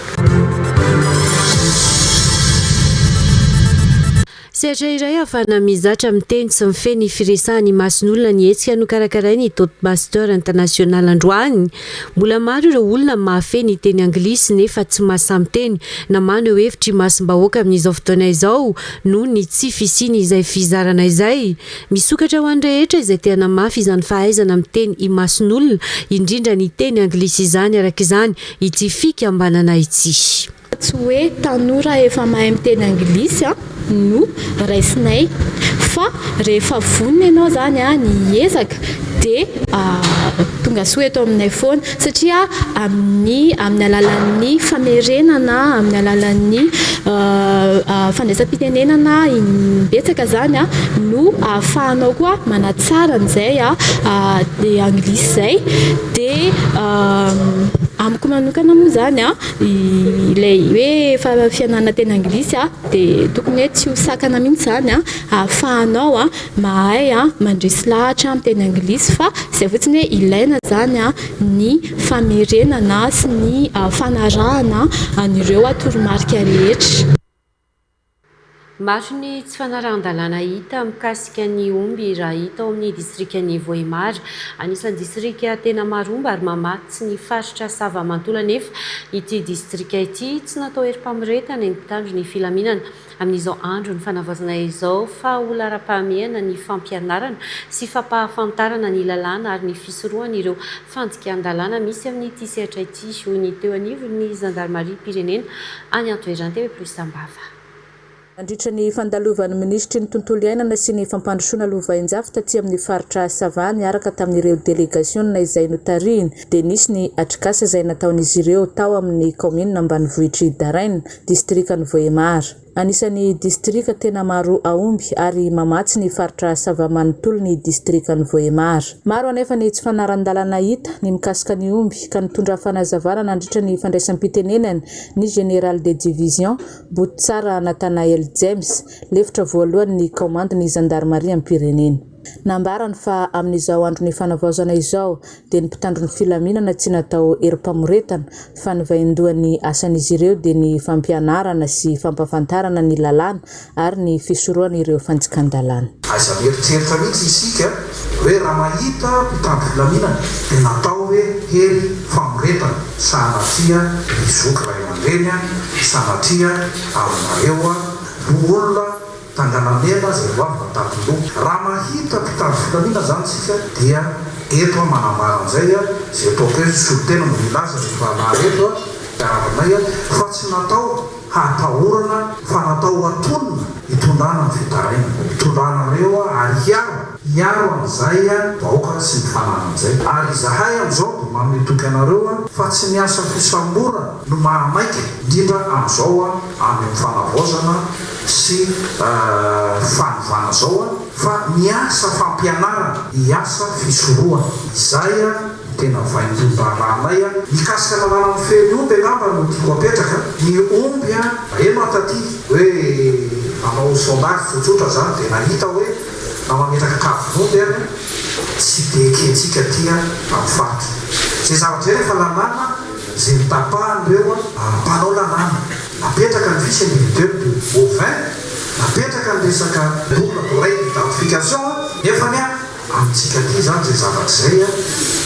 Sehatra iray ahafahana mizatra miteny sy mifehy ny firesahana imason'olona ny hetsika nokarakarain'ny Toastmaster International androany. Mbola maro ireo olona mahafehy ny teny anglisy nefa tsy mahasahy miteny na maneho hevitra imasom-bahoaka amin'izao fotoana izao noho ny tsy fisian'izay fizarana izay. Misokatra ho an'ny rehetra izay te hanamafy izany fahaizana miteny imason'olona, indrindra ny teny anglisy izany araka izany ity fikambanana ity. Tsy hoe tanora efa mahay miteny anglisy no raisinay fa rehefa vonona ianao izany ny hiezaka dia tonga soa eto aminay foana satria amin'ny amin'ny alalan'ny famerenana, amin'ny alalan'ny fandraisam-pitenenana im-betsaka izany no ahafahanao koa manatsara an'izay anglisy izay dia amiko manokana moa izany ilay hoe efa fianarana teny anglisy dia tokony hoe tsy ho sakana mihitsy izany ahafahanao Mahay mandresy lahatra miteny anglisy fa izay fotsiny hoe ilaina izany ny famerenana sy ny fanarahana an'ireo toromarika rehetra. Maro ny tsy fanarahan-dalàna hita mikasika ny omby raha hita ao amin'ny distrikan'i Vohemar. Anisan'ny distrika tena maro omby ary mamatsy ny faritra Sava manontolo anefa ity distrika ity. Tsy natao herim-pamoretana ny mpitandro ny filaminana Amin'izao andron'ny fanavaozana izao fa ho laharam-pahamehana ny fampianarana sy fampahafantarana ny lalàna ary ny fisorohana ireo fandikan-dalàna misy amin'ity sehatra ity, hoy ny teo anivon'ny zandarimariam-pirenena any an-toerana. TV Plus Sambava. Nandritra ny fandalovan'ny minisitry ny Tontolo iainana sy ny fampandrosoana lovainjafy taty amin'ny faritra Sava niaraka tamin'ireo delegasionina izay notarihiny dia nisy ny atrikasa izay nataon'izy ireo tao amin'ny kaominina ambanivohitr'i Daraina, distrikan'i Vohemar. Anisan'ny distrika tena maro aomby ary mamatsy ny faritra Sava manontolo ny distrikan'i Vohemar. Maro anefa ny tsy fanaran-dalana hita ny mikasika ny omby ka nitondra fanazavana nandritra ny fandraisam-pitenenany ny Général de Division, Bototsara Nathanael James, lefitra voalohany ny kaomandin'ny zandarimariam-pirenena. Nambarany fa amin'izao andron'ny fanavaozana izao dia ny mpitandro ny filaminana tsy natao herim-pamoretana fa ny vaindohan'ny asan'izy ireo dia ny fampianarana sy fampahafantarana ny lalàna ary ny fisorohana ireo fandikan-dalàna. Aza mieritreritra mihitsy isika hoe raha mahita mpitandro filaminana dia natao hoe hery famoretana, sanatria ny zoky ray aman-dreny, sanatria aminareo loholona Tangalamena izay ho avy Antapiloha. Raha mahita mpitandro filamina izany isika dia eto aho manambara an'izay, izay ataoko hoe solontena no milaza ireto rahalahy ireto, mpiarahabanay, fa tsy natao hahatahorana fa natao hatonina. hitondrana ny fitarainana, hitondranareo ary hiaro, hiaro an'izay vahoaka sy ny fananany izay. Ary izahay amin'izao dia manome toky anareo fa tsy ny asa fisamborana no mahamaika indrindra amin'izao any amin'ny fanavaozana sy fanovana izao fa ny asa fampianarana, ny asa fisorohana. Izay no tena vaindohan-draharahanay. Mikasika lalàna mifehy ny omby angamba no tiako apetraka. Ny omby, heno aho taty hoe nanao sondage tsotsotra izany dia nahita hoe na mametraka kavin'omby ary tsy dia ekentsika aty amin'ny faritra. Izay zavatra izay rehefa lalàna izay notapahan'ireo mpanao lalàna. Napetraka ny fiche individuelle de bovin, napetraka ny resaka double d'oreille d'identification, nefany amintsika aty izany izay zavatra izay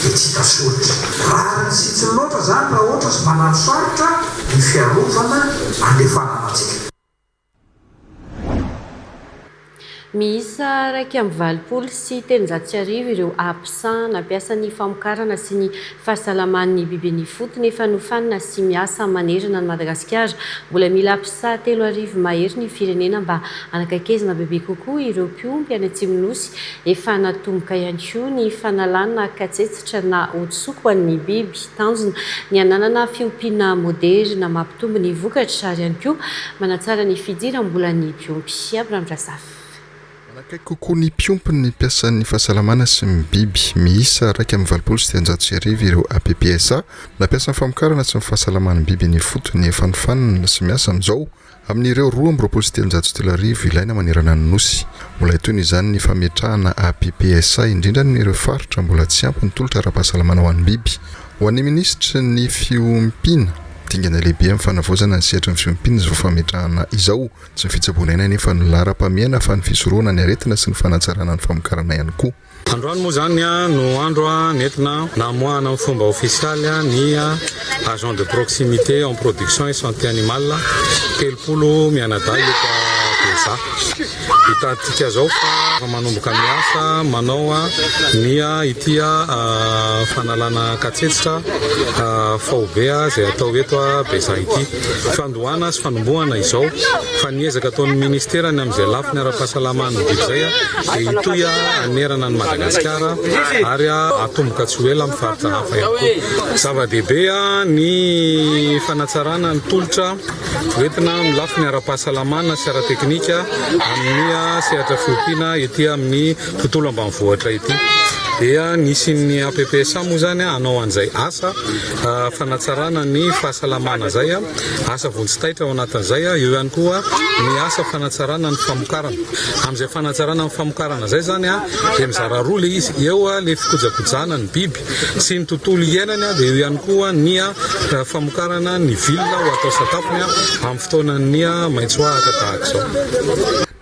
dia tsy hita soritra. Rariny sy hitsiny loatra izany raha ohatra sy manano sarotra ny fiarovana an'ilay fananantsika. Miisa 1381 ireo APSA nampiasa ny famokarana sy ny fahasalaman'ny biby eny ifotony efa nofanina sy miasa manerana an'i Madagasikara. Mbola mila APSA 3000 mahery ny firenena mba hanakaikezana bebe kokoa ireo mpiompy any atsimon'ny Nosy. Efa natomboka ihany koa ny fanalana katsetsitra na hodi-soko ho an'ny biby. Tanjona ny hananana fiompiana moderina mampitombo ny vokatra ary ihany koa manatsara ny fidiram-bolan'ny mpiompy. Abraham Razafy. Manakaiky kokoa ny mpiompy ny mpiasan'ny fahasalamana sy ny biby. Miisa 1381 ireo APPSA nampiasa ny famokarana sy ny fahasalaman'ny biby eny ifotony efa nofanina sy miasa amin'izao. Amin'ireo 3322 ilaina manerana ny Nosy. Mbola hitohy noho izany ny fametrahana APPSA, indrindra amin'ireo faritra mbola tsy ampy ny tolotra ara-pahasalamana ho an'ny biby. Ho an'ny minisitry ny Fiompiana, dingana lehibe amin'ny fanavaozana ny sehatry ny fiompiana izao fametrahana izao. Tsy ny fitsaboana aina anefa no laharam-pahamehana fa ny fisorohana ny aretina sy ny fanatsarana ny famokarana ihany koa. Androany moa izany no andro nentina namoahana amin'ny fomba ofisialy ny agent de proximité en production et santé animale 30 mianadahy eto Bezaha. Hitantsika izao fa manomboka miasa manao ny ity fanalana katsetsitra faobe izay atao eto Bezaha ity. Fiandohana sy fanombohana izao fa ny ezaka ataon'ny Ministerany amin'izay lafiny ara-pahasalaman'ny biby izay dia hitohy hanerana an'i Madagasikara ary hatomboka tsy ho ela amin'ny faritra hafa ihany koa. Zava-dehibe ny fanatsarana ny tolotra hoentina amin'ny lafiny ara-pahasalamana sy ara-teknika amin'ny sehatra fiompiana ety amin'ny tontolo ambanivohitra ety. Dia nisian'ny APPSA moa izany hanao an'izay asa fanatsarana ny fahasalamana izay, asa vonjy taitra ao anatin'izay, eo ihany koa ny asa fanatsarana ny famokarana. Amin'izay fanatsarana ny famokarana izay izany dia mizara roa ilay izy, eo ilay fikojakojana ny biby sy ny tontolo iainany dia eo ihany koa ny famokarana ny vilona ho atao sakafony amin'ny fotoanan'ny maitso ahitra tahaka izao.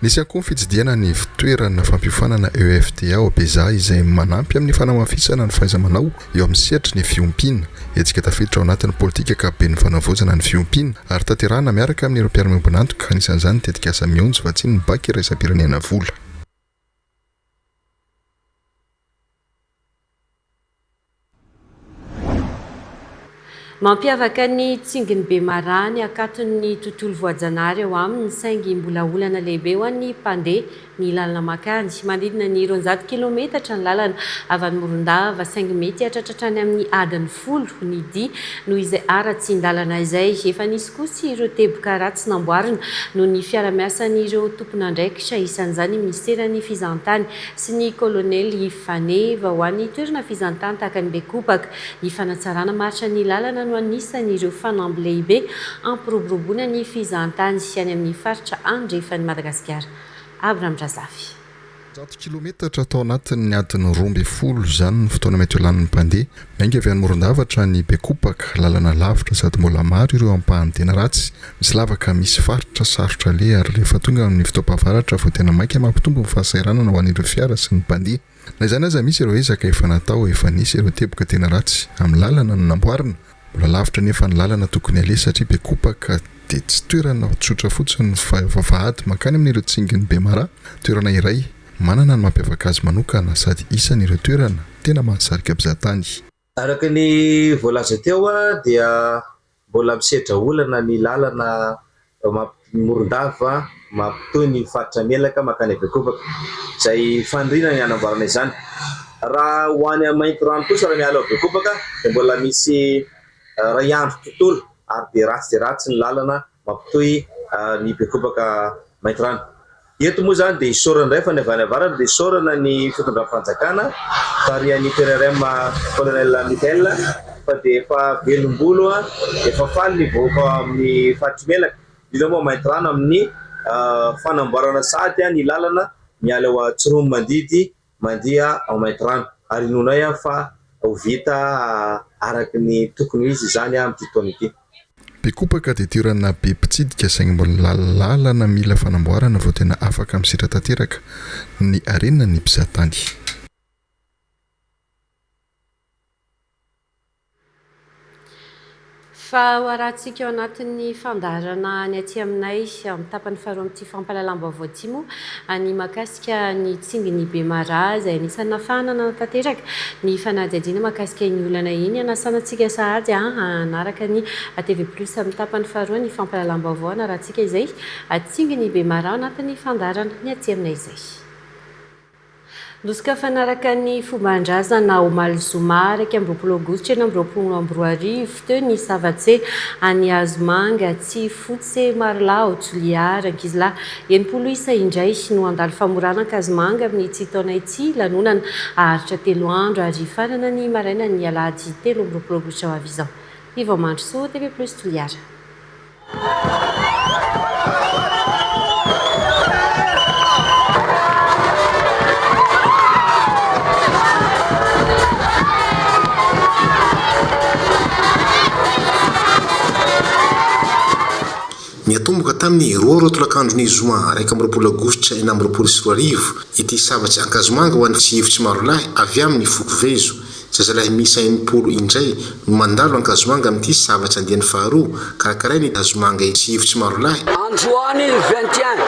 Nisy ihany koa ny fitsidihana ny ivontoerana fampiofanana EFTA ao Bezaha izay manampy amin'ny fanamafisana ny fahaiza-manao eo amin'ny sehatry ny fiompiana. Hetsika tafiditra ao anatin'ny politika ankapoben'ny fanavaozana ny fiompiana ary tanterahina miaraka amin'ireo mpiara-miombon'antoka, anisan'izany ny tetikasa Mionjo vatsian'ny Banky iraisam-pirenena vola. Mampiavaka ny Tsingin'i Bemaraha ny hakaton'ny tontolo voajanahary eo aminy saingy mbola olana lehibe ho an'ny mpandeha ny lalana mankany. Manodidina ny 200 kilometatra ny lalana avy any Morondava saingy mety hahatratra hatrany amin'ny adiny folo ny dia noho izay haratsian-dalana izay. Efa nisy kosa ireo teboka ratsy namboarina noho ny fiara-miasan'ireo tompon'andraikitra, isan'izany ny minisiteran'ny fizahantany sy ny kolonely Faneva ho an'ny toerana fizahantany tahaka an'i Bekopaka. Ny fanatsarana maharitra ny lalana no anisan'ireo fanamby lehibe hampiroboroboana ny fizahantany any amin'ny faritra andrefan'i Madagasikara. Abraham Razafy. 100 kilometatra tao anatin'ny adiny 12 izany ny fotoana mety ho lanin'ny mpandeha. Miainga avy any Morondava hatrany Bekopaka, lalana lavitra sady mbola maro ireo ampahany tena ratsy. Misy lavaka, misy faritra sarotra aleha ary rehefa tonga amin'ny fotoam-pahavaratra vao tena maika mampitombo ny fahasahiranana ho an'ireo fiara sy ny mpandeha. Na izany aza misy ireo ezaka efa natao, efa nisy ireo teboka tena ratsy amin'ny lalana no namboarina. Mbola lavitra anefa ny lalana tokony aleha satria Bekopaka dia tsy toerana tsotra fotsiny fa vavahady mankany amin'ireo tsingin'i Bemaraha, toerana iray manana ny mampiavaka azy manokana sady isan'ireo toerana tena mahasarika mpizahatany. Araka ny voalaza teo dia mbola misedra olana ny lalana Morondava mampitohy ny faritra Melaka mankany Bekopaka. Izay faniriana ny hanamboarana izany. Raha ho any Maintirano kosa raha miala ao Bekopaka dia mbola misy iray andro tontolo ary dia ratsy dia ratsy ny lalana mampitohy ny Bekopaka Maintirano. Eto moa izany dia isaorana indray fa ny avy any avaratra dia isaorana ny fitondram-panjakana tarihan'ny PRRM Colonel Michael fa dia efa velom-bolo, efa faly ny vahoaka ao amin'ny faritr'i Melaka, indrindra moa Maintirano amin'ny fanamboarana sahady ny lalana miala ao Tsiroanomandidy mandeha ao Maintirano ary inoanay fa ho vita araka ny tokony ho izy izany amin'ity taona ity. Bekopaka dia toerana be mpitsidika saingy mbola lalana mila fanamboarana vao tena afaka misetra tanteraka ny harena ny mpizahatany. Fa ho arahantsika ao anatin'ny fandaharana ny aty aminay amin'ny tapany faharoa amin'ity fampahalalam-baovao ity moa ny mahakasika ny tsingin'i Bemaraha izay anisan'ny nahafahana nanatanteraka ny fanadihadiana mahakasika iny olana iny. Hanasana antsika sahady hanaraka ny TV Plus amin'ny tapany faharoa ny fampahalalam-baovao hanarahantsika izay tsingin'i Bemaraha ao anatin'ny fandaharana ny aty aminay izay. Nosokafana araka ny fomban-drazana omaly zoma 21 aogositra 2026 teo ny savatse any Hazomanga, Tsifotsy, Marolahy ao Toliara. Ankizilahy 60 isa indray no handalo famorana ankazomanga amin'ity taona ity. Lanonana haharitra telo andro ary hifarana ny marainan'ny alahady 23 aogositra ho avy izao. Yvon Mandrosoa, TV Plus Toliara. Niatomboka tamin'ny roa ora tolakandron'ny zoma 21 aogositra 2026 ity savatry Ankazomanga ho an'ny Tsihivotsimarolahy avy amin'ny foko Vezo Zazalahy miisa 60 indray no mandalo Ankazomanga amin'ity savatsa andiany faharoa karakarain'ny Hazomanga Tsihifotsimarolahy. Androany 21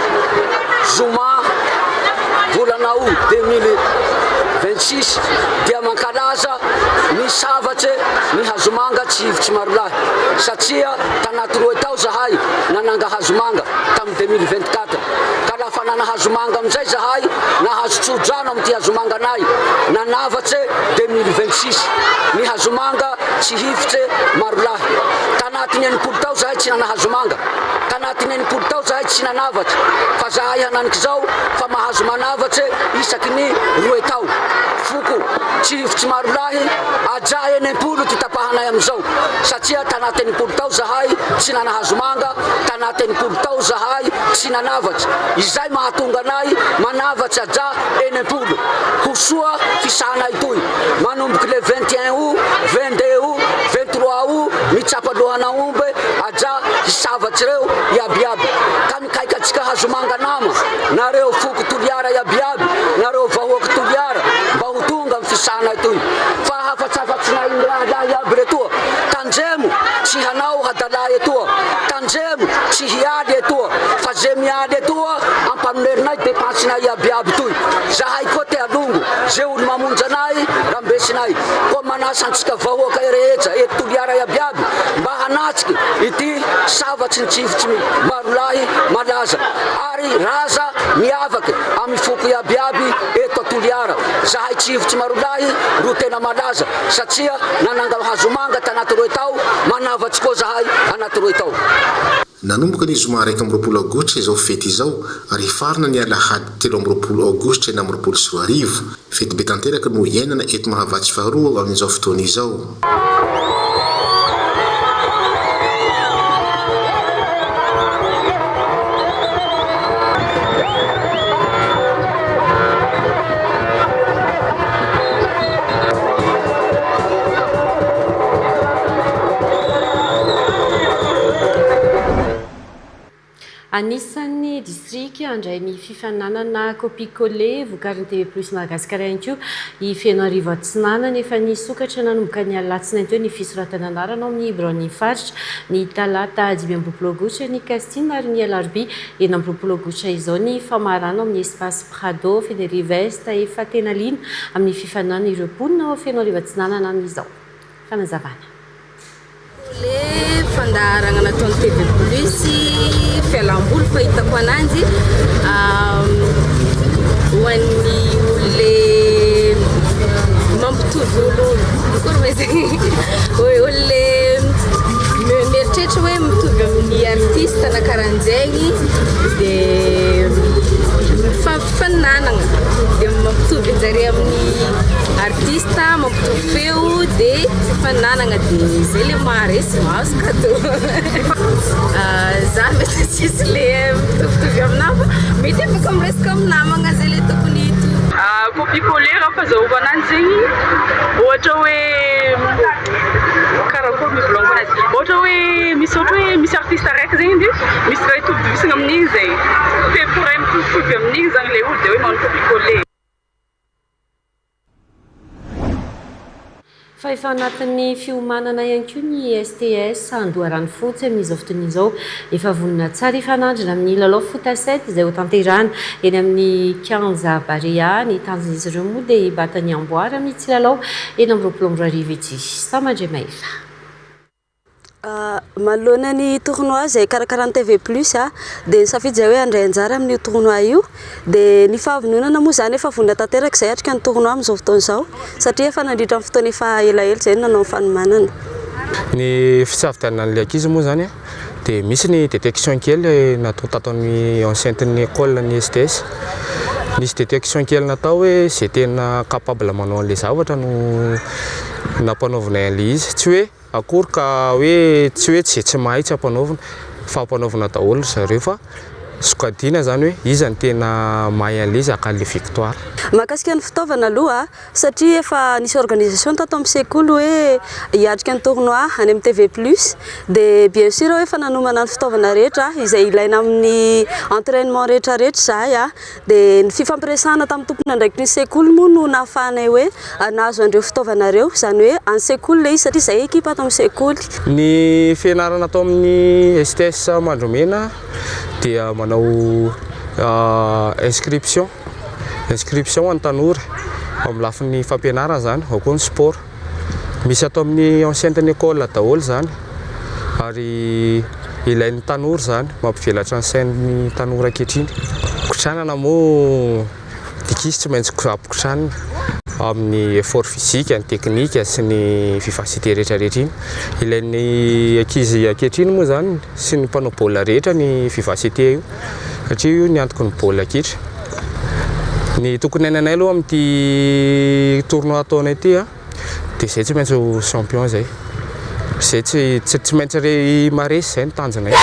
zoma volana aout 2026 dia mankalaza ny savatse ny hazomanga Tsihifotsimarolahy satria tanaty roe tao zahay nananga hazomanga tamin'ny 2024 ka lafa nana hazomanga amin'izay zahay nahazo tso-drano amin'ity hazomanganay nanavatse 2026 ny hazomanga tsy hifotse marolahy. Tanatin'ny 60 tao zahay tsy nana hazomanga, tanatin'ny 60 tao zahay tsy nanavatse fa zahay hananik'izao fa mahazo manavatse isaky ny roe tao. Foko tsy hifotse marolahy ajà 60 ty tapahanay amin'izao satria tanaty 60 tao zahay tsy nana hazomanga, tanaty 60 tao zahay tsy nanavatsy. Izay mahatonga anay manavatsy ajà 60. Ho soa fisahanay toy. Manomboky le 21 août, 22 août, 23 août mitsapa lohan'aomby ajà hisavatsy reo iaby iaby. Ka mikaika antsika hazomanga nama, nareo foko Toliara iaby iaby, nareo vahoaky Toliara mba ho tonga am fisahanay toy. Fa hafatsafatsinay mirahalahy iaby retoa. Tandremo tsy hanao hadalà etoa. Tandremo tsy hialy etoa. Fa ze mialy etoa ampanoherinay depense-nay iaby iaby toy. Zahay koa te halongo ze olo mamonjy anay rambesinay. Koa manasa antsika vahoaka rehetra eto Toliara iaby iaby mba hanatsiky ity savatry ny tsifitsy marolahy malaza ary raza miavaky amy foko iaby iaby eto a Toliara. Zahay tsifitsy marolahy ro tena malaza satria nananga hazomanga tanaty roe tao, manavatsy koa zahay anaty roe tao. Nanomboka ny zoma 21 aogositra izao fety izao ary hifarana ny alahady 23 aogositra 2026. Fety be tanteraka no iainana eto Mahavatsy faharoa amin'izao fotoana izao. Anisan'ny distrika handray ny fifaninanana Copie-coller vokarin'ny TV Plus Madagascar ihany koa i Fenoarivo Atsinanana. Efa nisokatra nanomboka ny alatsinainy teo ny fisoratana anarana ao amin'ny biraon'ny faritra ny talata 25 aogositra ny casting ary ny alarobia 26 aogositra izao ny famarana ao amin'ny Espace Prado Fenerive Est. Efa tena liana amin'ny fifaninanana ireo mponina ao Fenoarivo Atsinanana amin'izao. Fanazavana. Le fandaharagna nataon'ny TV Plus, fialamboly. fahitako ananjy ho an'ny olona mampitovy olo akory ma zegny olona mieritreritra hoe mitovy amin'ny artiste na karan'zegny de faninanagna de mampitovy anjare amin'ny artiste mampitovy feo de fifaninanagna de zay le maharesy mahazo cadeau. Za mety tsisy le mitovitovy aminahy fa mety afaka miresaka amin'ny namagna zay le tokony hitovy. Copie coller raha fazahoako ananjy zegny ohatra hoe karakory mivolagniko anazy ohatra hoe misy ohatra hoe misy artiste araiky zegny de misy raha itovitovizana amin'igny zay fe ray mitovitovy amin'igny zany le olo de hoe magnano copie coller. Fa efa anatin'ny fiomanana ihany koa ny STS Andoharanofotsy amin'izao fotoana izao. Efa vonona tsara hifanandrina amin'ny lalao foot à sept izay hotanterahina eny amin'ny kianja Barea. Ny tanjon'izy ireo moa dia hibata ny amboara amin'ity lalao 2026 ity. Sama Andriamahefa. Manoloana ny tournoi izay karakaran'ny TV Plus dia nisafidy izahay hoe handray anjara amin'io tournoi io. Dia ny fahavononana moa izany efa vonona tanteraka izahay hatrika ny tournoi amin'izao fotoana izao satria efa nandritra ny fotoana efa elaela izay no nanao ny fanomanana. Ny fisafidianana an'ilay ankizy moa izany dia misy ny détection kely natao tato amin'ny enceinte-n'ny école ny STS. Nisy détection kely natao hoe izay tena capable manao an'ilay zavatra no nampanaovinay an'ilay izy. Tsy hoe Akory ka hoe tsy hoe ze tsy mahay tsy ampanaovina fa ampanaovina daholo ry zareo fa sokadiana zany hoe iza no tena mahay an'le izy haka an'le victoire. Mahakasika ny fitaovana aloha, satria efa nisy organisation tato amin'ny sekoly hoe hiatrika ny tournoi any amin'ny TV plus dia bien sûr hoe efa nanomana ny fitaovana rehetra izay ilaina amin'ny entrainement rehetra rehetra izahay Dia ny fifampiresahana tamin'ny tompon'andraikitry ny sekoly moa no nahafahanay hoe nahazo an'ireo fitaovana ireo, izany hoe an'ny sekoly ilay izy satria izahay ekipa ato amin'ny sekoly. Ny fianarana atao amin'ny STS Mandromena dia manao inscription, inscription ho an'ny tanora amin'ny lafiny fampianarana izany, ao koa ny sport. Misy ato amin'ny enceinte ny école daholo izany ary ilain'ny tanora izany, mampivelatra ny sain'ny tanora ankehitriny. Kotranana moa ny ankizy tsy maintsy ampikotranina amin'ny effort physique, ny technique sy ny vivacité rehetra rehetra iny. Ilain'ny ankizy ankehitriny moa izany sy ny mpanao baolina rehetra ny vivacité io satria io ny antoky ny baolina kitra. Ny tokony hainanay aloha amin'ity tournoi ataonay ity a, dia izay tsy maintsy ho champion izay. Izay tsy tsy tsy maintsy re maharesy izay ny tanjonay.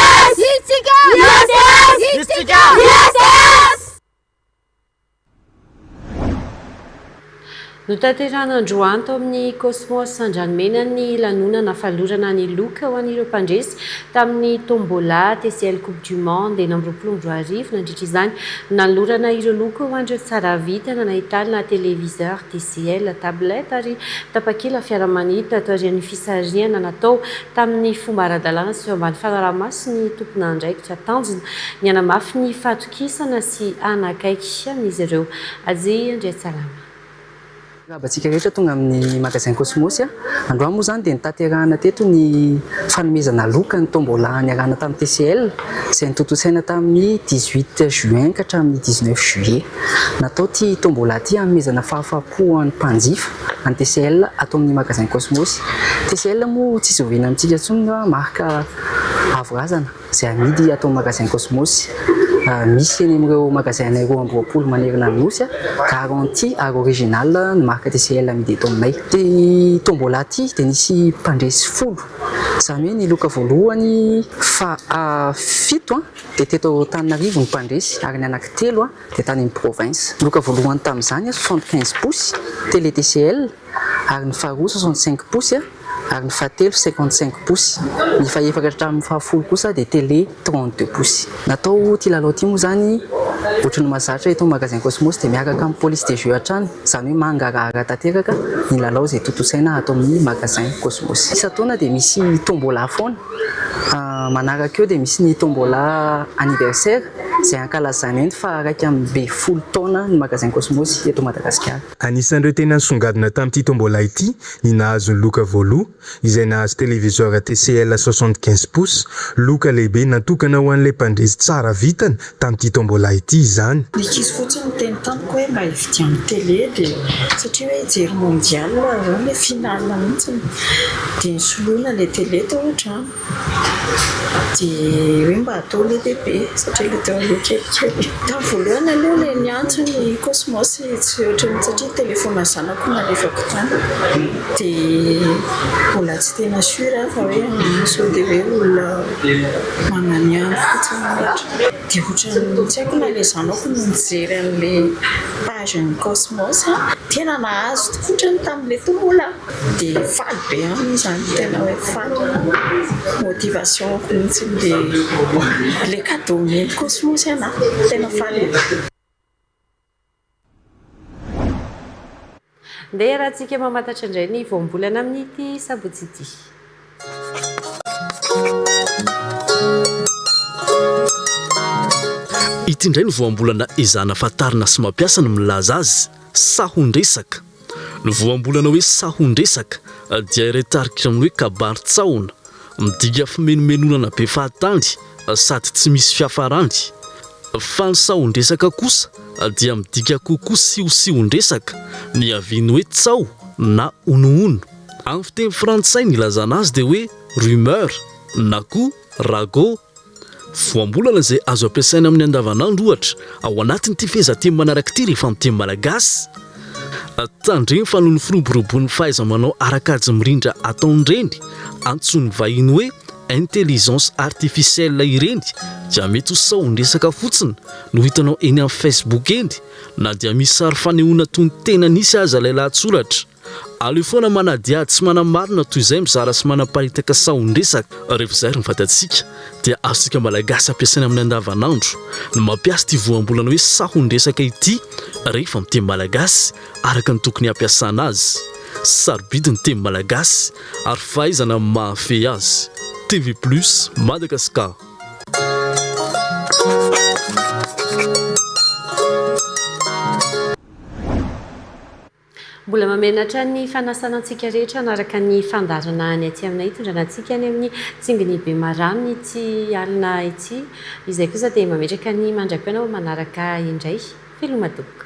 Notanterahina androany tao amin'ny Cosmos Andranomena ny lanonana fanolorana ny loka ho an'ireo mpandresy tamin'ny Tombola TCL Coupe du Monde 2026. Nandritra izany, nanolorana ireo loka ho an'ireo tsara vintana nahitana téléviseur TCL, tablette ary tapakila fiaramanidina taorian'ny fisarihana natao tamin'ny fomba ara-dalàna sy eo ambany fanaraha-maso ny tompon'andraikitra. Tanjona ny hanamafy ny fahatokisana sy hanakaiky amin'izy ireo. Ajy Andriantsalama. Miarahaba antsika rehetra tonga amin'ny magasin Cosmos. Androany moa izany dia notanterahana teto ny fanomezana loka ny tombola niarahana tamin'ny TCL izay notontosaina tamin'ny 18 juin ka hatramin'ny 19 juillet. Natao ity tombola ity hanomezana fahafahampo ho an'ny mpanjifa an'ny TCL ato amin'ny magasin Cosmos. TCL moa tsy zoviana amintsika intsony marque avo razana. izay amidy ato amin'ny magasin Cosmos. Misy eny amin'ireo magasin anay 22 manerana ny Nosy, garantie ary original ny marque TCL amidy eto aminay. Ity tombola ity dia nisy mpandresy folo, izany hoe ny loka voalohany faha fito dia teto Antananarivo ny mpandresy ary ny anankitelo dia tany amin'ny province. Loka voalohany tamin'izany 75 pouces télé TCL ary ny faharoa 65 pouces ary ny fahatelo 55 pouces. Ny fahefatra hatramin'ny fahafolo kosa dia télé 32 pouces. Natao ity lalao ity moa izany ohatry ny mahazatra eto amin'ny magasin Cosmos dia miaraka amin'ny police des jeux hatrany, izany hoe mangarahara tanteraka ny lalao izay tontosaina ato amin'ny magasin Cosmos. Isan-taona dia misy tombola foana, manaraka eo dia misy ny tombola anniversaire. izay ankalazana eny faha 11 taona ny Magasin Cosmos eto Madagasikara. Anisan'ireo tena nisongadina tamin'ity tombola ity ny nahazo ny loka voaloha, izay nahazo téléviseur TCL 75 pouces, loka lehibe natokana ho an'ilay mpandresy tsara vintana tamin'ity tombola ity izany. Ny ankizy fotsiny niteny tamiko hoe mba hividiano télé dia satria hoe hijery mondial izany ilay finale mihitsy dia nisoloina ilay télé tao an-trano. Dia hoe mba atao lehibehibe satria ilay teo aloha kelikely. Tamin'ny voalohany aloha ilay niantso ny Cosmos tsy ohatran'ny satria telefaonina zanako no nalefako tany dia mbola tsy tena sûr aho fa hoe sao dia hoe olona mananihany fotsiny ohatra. Dia ohatran'ny tsy haiko na ilay zanako no nijery an'ilay page-n'ny Cosmos, tena nahazo tokoa ohatran'ny tamin'ilay tombola. Dia faly be aminy izany, tena hoe faly. Motivation-ko mihitsy ilay cadeau omen'i Cosmos anà, tena faly aho. Ndeha iarahantsika mamantatra indray ny voambolana amin'ity sabotsy ity. Ity indray ny voambolana ezahana fantarina sy mampiasa ny milaza azy, sahon-dresaka. Ny voambolana hoe sahon-dresaka dia iray tarika amin'ny hoe kabary tsahona, midika fimenomenonana be fahatany sady tsy misy fiafarany. Fa ny sahon-dresaka kosa dia midika kokoa sihosiohon-dresaka, niavian'ny hoe tsaho na honohono. Amin'ny fiteny frantsay ny ilazana azy dia hoe rumeur na koa ragot. Voambolana izay azo ampiasaina amin'ny andavanandro ohatra ao anatin'ity fehezanteny manaraka ity rehefa miteny malagasy. Tandremo fa noho ny firoborobon'ny fahaiza-manao ara-kajy mirindra ataon'ireny antsoin'ny vahiny hoe intelligence artificielle ireny dia mety ho saon-dresaka fotsiny no hitanao eny amin'ny Facebook eny na dia misy sary fanehoana toy ny tena nisy aza ilay lahatsoratra. Aleo foana manadihady sy manamarina toy izay mizara sy manaparitaka sahon-dresaka. Rehefa izay ary ny vatantsika dia azontsika Malagasy ampiasaina amin'ny andavanandro ny mampiasa ity voambolana hoe sahon-dresaka ity rehefa miteny Malagasy araka ny tokony hampiasana azy. Sarobidy ny teny Malagasy ary fahaizana ny mahafehy azy. TV Plus Madagascar. Mbola mameno hatrany ny fanasana antsika rehetra hanaraka ny fandaharana ny aty aminay hitondrana antsika any amin'ny tsingin'i Bemaraha ity alina ity. Izay kosa dia mametraka ny mandra-pihaona ho manaraka indray. Veloma tompoko.